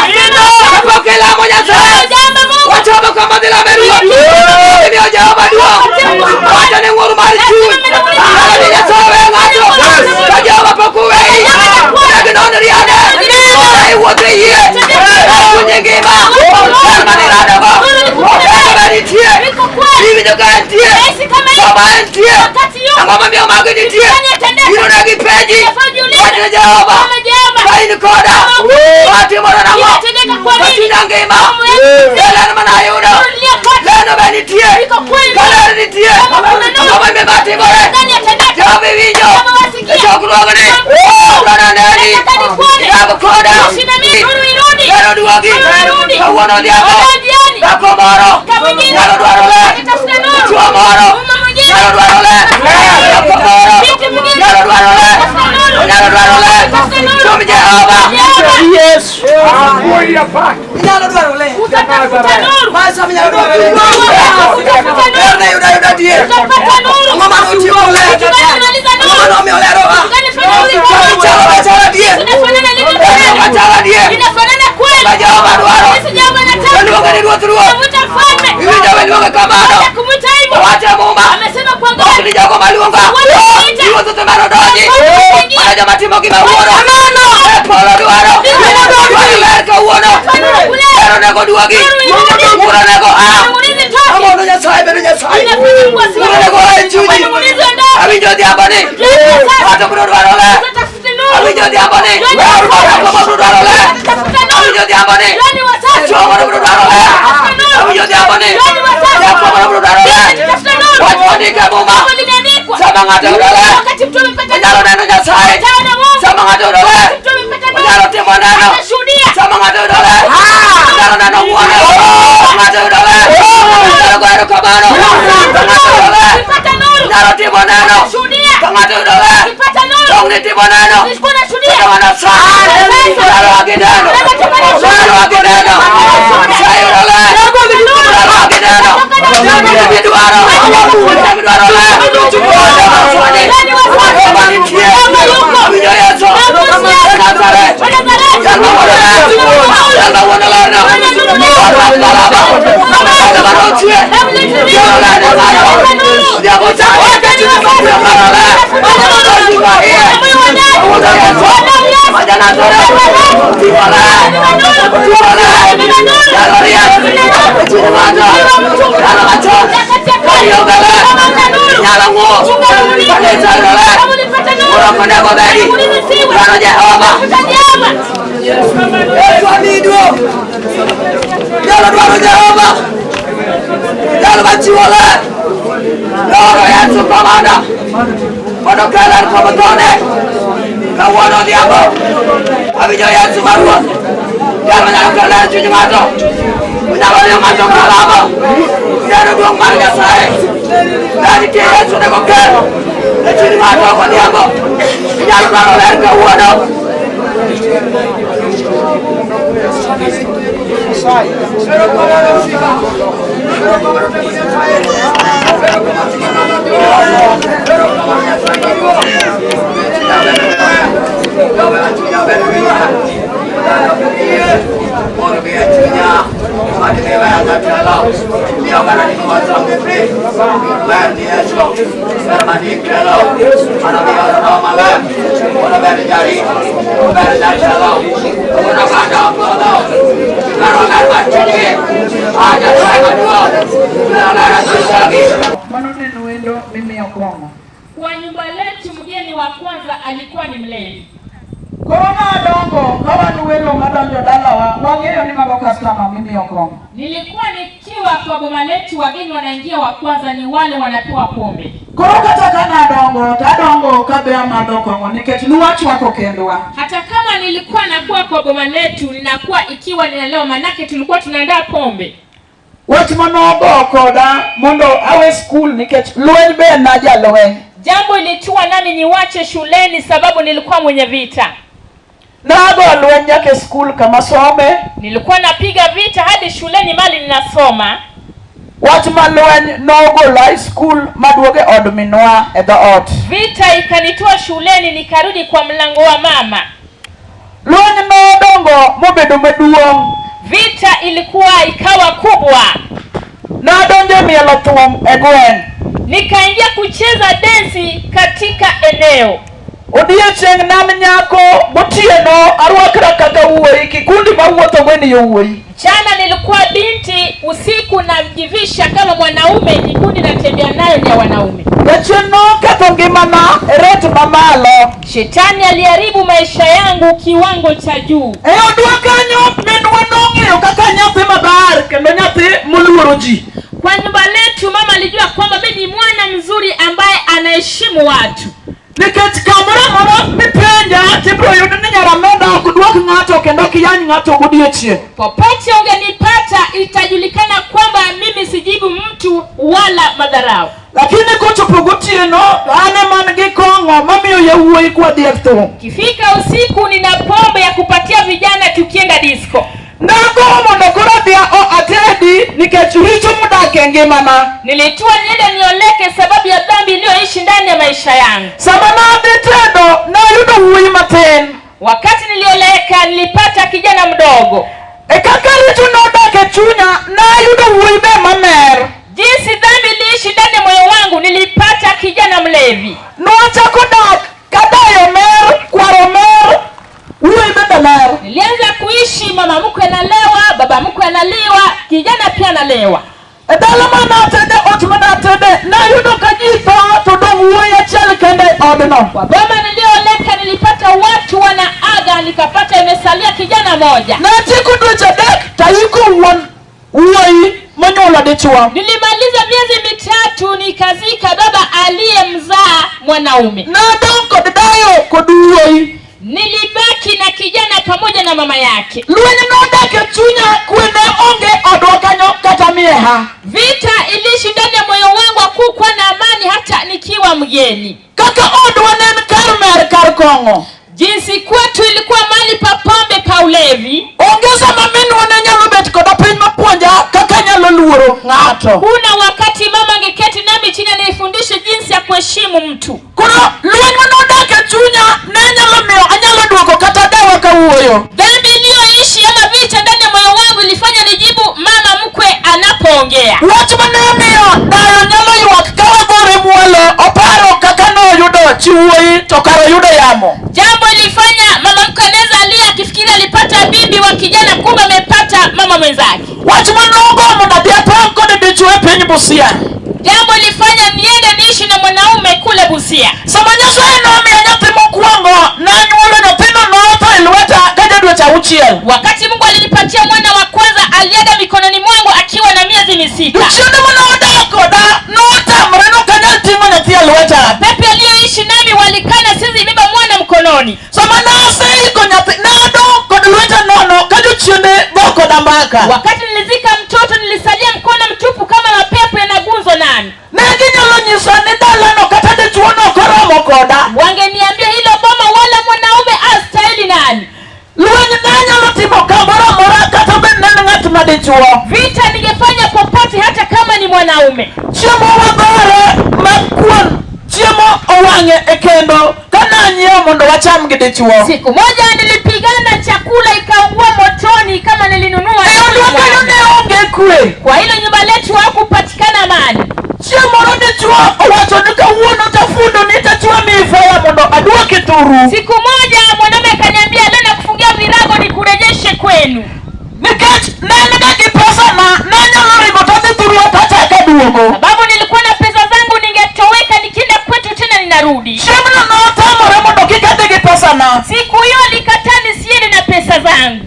A: Kapok ilamo Nyasaye.
B: Jambo Mungu.
A: Wachomo kama dhi lame ruoth. Imiyo Jehova duong'. Awacho ni ng'ur mar chuny. Awacho ni Nyasaye weyo ng'ato. Ka Jehova pok oweyi. Onego inon riade. Ora iwuoth e yie. Puonje ngima. Ler mane iradogo. Ler ma nitie.
B: Iko kweli.
A: Iwinjo ka entie.
B: Naishi kama hivi.
A: Sama entie.
B: Wakati yuko.
A: Ang'o momiyo magi nitie?
B: Nani atendeka?
A: In onegi penji.
B: Inafaa ujiulize.
A: Wach ne Jehova.
B: Kama Jehova.
A: Ka in koda. Watimore nang'o?
B: Inatendeka kwa
A: Ka
B: nini?
A: chunya ngima.
B: Damu yangu.
A: Ler mane ayudo.
B: Nuru niliyopata.
A: Leno be nitie.
B: Iko kweli.
A: Ka ler nitie.
B: Kama kuna nuru.
A: Ang'o momiyo matimore?
B: Nani atendeka?
A: Jehova iwinjo.
B: Kama wasikia.
A: E chokruogni. Adwaro neni.
B: Nataka nikuone.
A: Irag koda.
B: Ishi na mimi. Nuru irudi.
A: Lero duogi.
B: Nuru irudi.
A: Kawuono odhiambo.
B: Ondoa jioni.
A: Dhako moro.
B: Kama mwingine.
A: Nyalo dwaro ler.
B: Akitafuta nuru.
A: Dichuo moro.
B: Mume mwingine.
A: Nyalo dwaro ler. Dhako moro.
B: Binti mwingine.
A: Nyalo dwaro ler.
B: Tafuta nuru.
A: Onyalo dwaro ler.
B: Tafuta nuru.
A: Kuom Jehova.
B: Jehova.
A: Inyalo dwaro ler.
B: Utatafuta nuru.
A: Ma sama inyalo dwaro ler.
B: Utafuta nuru.
A: Ler ne yudo ayuda adier.
B: Utapata nuru.
A: Ang'o mane ochiwo ler?
B: Kitu gani kimaliza
A: Ang'o
B: nuru?
A: mane omiyo ler oa?
B: Kitu gani fanya nuru
A: Chalo
B: ikawa?
A: chalo machalo adier.
B: Inafanana lini
A: Ler
B: tena?
A: machalo adier.
B: Inafanana kweli.
A: Ma Jehova dwaro.
B: Jinsi Jehova anataka.
A: Waluonge ni ruoth ruoth.
B: Kumwita mfalme.
A: Iwinjo weluonge kamano.
B: Hata kumwita hivyo.
A: Owacho e Muma.
B: Amesema kwa
A: Ok
B: ngani?
A: ni jogo maluonga. Iwuotho to mar odonji. Mana joma timo gima wuoro. E polo dwaro. Dwaro ler kawuono. Ler onego duogi. Wuoro onego a.
B: Muulize toke.
A: Amono Nyasaye bedo Nyasaye.
B: Inafanya Mungu asiwe.
A: Wuoro onego oa e chunyi.
B: Muulize ondoke.
A: Awinjo odhiambo ni. Ng'ato biro dwaro ler.
B: Utatafute nuru.
A: Awinjo odhiambo ni. Ng'ato biro dwaro ler.
B: Utatafuta nuru.
A: Awinjo odhiambo ni.
B: Jioni watatu.
A: Chuo moro biro dwaro ler. Awinjo odhiambo ni. Nyako moro biro dwaro ler.
B: Utatafuta nuru.
A: Wach mondik e Muma.
B: Hapo limeandikwa.
A: Sama ng'ato yudo ler.
B: Wakati mtu amepata
A: Onyalo neno Nyasaye.
B: Utaona Mungu.
A: Sama ng'ato yudo ler.
B: Mtu amepata nuru.
A: Onyalo timo neno.
B: Atashuhudia.
A: Sama ng'ato yudo ler. Onyalo neno ng'wono. Sama ng'ato yudo ler. Onyalo goyo erokamano. Sama ng'ato yudo ler.
B: Ukipata nuru.
A: Onyalo timo neno.
B: Atashuhudia.
A: Ka ng'ato yudo ler.
B: Ukipata nuru.
A: Dong' ni timo neno.
B: Usikuwa unashuhudia.
A: Kata mana sa. Onyalo gi neno. Onyalo gi neno. Nyasaye yudo ler. Onyalo gi neno.
B: Kwa nyumba letu mgeni wa kwanza alikuwa ni mlevi. Nilikuwa nikiwa kwa boma letu, wageni wanaingia wa kwanza ni wale wanapewa pombe. Hata kama nilikuwa nakuwa kwa boma letu, ninakuwa ikiwa ninalewa, manake tulikuwa tunaandaa pombe. Jambo ilikuwa nami niwache shuleni sababu nilikuwa mwenye vita. Nilikuwa napiga vita hadi shuleni mali ninasoma. Vita ikanitoa shuleni nikarudi kwa mlango wa mama. Vita ilikuwa ikawa kubwa. Nikaingia kucheza densi katika eneo. Mchana nilikuwa binti, usiku najivisha kama mwanaume, kikundi natembea nayo ni ya wanaume. Shetani aliharibu maisha yangu kiwango cha juu. Kwa nyumba letu mama alijua kwamba mimi ni mwana mzuri ambaye anaheshimu watu. Popote ungenipata itajulikana kwamba mimi sijibu mtu wala madharau. Kifika usiku nina pombe ya kupatia vijana tukienda disco. Nilitua niende nioleke sababu ya dhambi iliyoishi ndani ya maisha yangu. Wakati nilioleka nilipata kijana mdogo. Jinsi dhambi iliishi ndani ya moyo wangu, nilipata kijana mlevi. Nilianza kuishi, mama mkwe analewa, baba mkwe analewa, kijana pia analewa. Kwa boma nilioleka nilipata watu wanaaga, nikapata imesalia kijana moja. Nilimaliza miezi mitatu nikazika baba aliyemzaa mwanaume. Nilibaki na kijana pamoja na mama yake. Vita iliishi ndani ya moyo wangu, hakukuwa na amani hata nikiwa mgeni. Jinsi kwetu ilikuwa mahali pa pombe pa ulevi.
A: Onge sama minwa ne nyalo bet koda piny mapuonja kaka anyalo luoro ng'ato.
B: Kuna wakati mama angeketi nami chini anifundishe jinsi ya kuheshimu mtu.
A: Koro lweny manodak e chunya ne nyalo miyo anyalo duoko kata dawa kawuoyo.
B: Dhambi iliyoishi ama vita ndani ya moyo wangu ilifanya nijibu mama mkwe anapoongea.
A: Wach mane omiyo dayo nyalo ywak ka wagore mwalo oparo kaka noyudo chi wuoyi to kare oyudo yamo.
B: Jambo ilifanya mama mkwe anaweza alia akifikiri alipata bibi wa kijana, kumbe amepata mama mwenzake.
A: Wach manogo mondo adhi atang' kod dichuo e piny Busia.
B: Jambo ilifanya niende niishi na mwanaume kule Busia.
A: Sama Nyasaye nomiya nyathi mokwongo, nanyuolo nyathino notho e lweta ka ja dweche auchiel.
B: Wakati Mungu alinipatia mwana wa kwanza, aliaga mikononi mwangu akiwa na miezi 6.
A: Jochiende mane odak koda notamre ni ok anyal ting'o nyathi e lweta.
B: Pepe aliyoishi nami walikana siwezi beba mwana mkononi.
A: Sama naseiko nyathi, nadong' kod lweta nono ka jochiende go koda mbaka.
B: Wakati nilizika mtoto nilisalia mkono mtupu kama mapepo yanagunzwa nami.
A: Ne ginyalo nyisa ni dalano kata dichuo no ok oromo koda.
B: Wangeniambia hilo boma wala mwanaume astahili nani.
A: Lweny ne anyalo timo kamoro amora kata bed ne en ng'at ma dichuo.
B: Vita ningefanya popote hata kama ni mwanaume.
A: Chiemo wagore ma kuon chiemo owang'e e kendo ka nanyiewo mondo wacham gi dichuo.
B: Siku moja nilipigana chakula ikaungua motoni kama nilinunua.
A: E odwa kanyo ne onge kwe.
B: Kwa hilo nyumba letu hakupatikana amani.
A: Chieng' moro dichuo owacho ni kawuono tafundo ni tachwa miyi faya mondo aduoki thuru.
B: Siku moja mwanaume akaniambia leo nakufungia virago nikurejeshe kwenu.
A: Nikech ne en ga gi pesa na nanyalo ringo tadhi thurwa tachako aduogo.
B: Sababu nilikuwa na pesa zangu ningetoweka nikienda kwetu tena ninarudi.
A: Chieng'no notamore mondo kik adhi gi pesa na.
B: Siku hiyo alikataa nisiende na pesa zangu.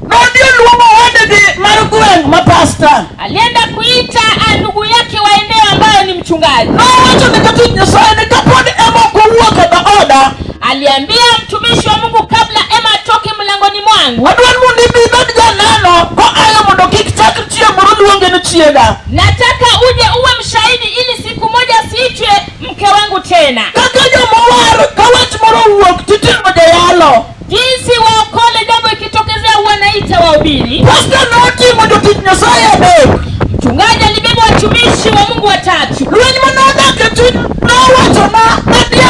A: Nodhi oluongo owadgi mar gweng' ma pasta.
B: Alienda kuita ndugu yake wa eneo ambayo ni mchungaji.
A: Nowacho ni jatich Nyasaye ni kapod Emma ok owuok e dooda.
B: Aliambia mtumishi wa Mungu kabla Emma atoke mlangoni mwangu.
A: Adwaro mondo ibi ibed janeno koayo mondo kik chak chieng' moro luonge ni chiega.
B: Nataka uje uwe mshahidi ili siku moja asiitwe mke wangu tena.
A: Kaka jomowar ka wach moro owuok titimo jayalo.
B: Jinsi waokole jambo ikitokezea wanaita wahubiri.
A: Pasta noting'o jotich Nyasaye adek.
B: Mchungaji alibeba watumishi wa Mungu watatu.
A: Lweny mane odak e chuny nowachona adhi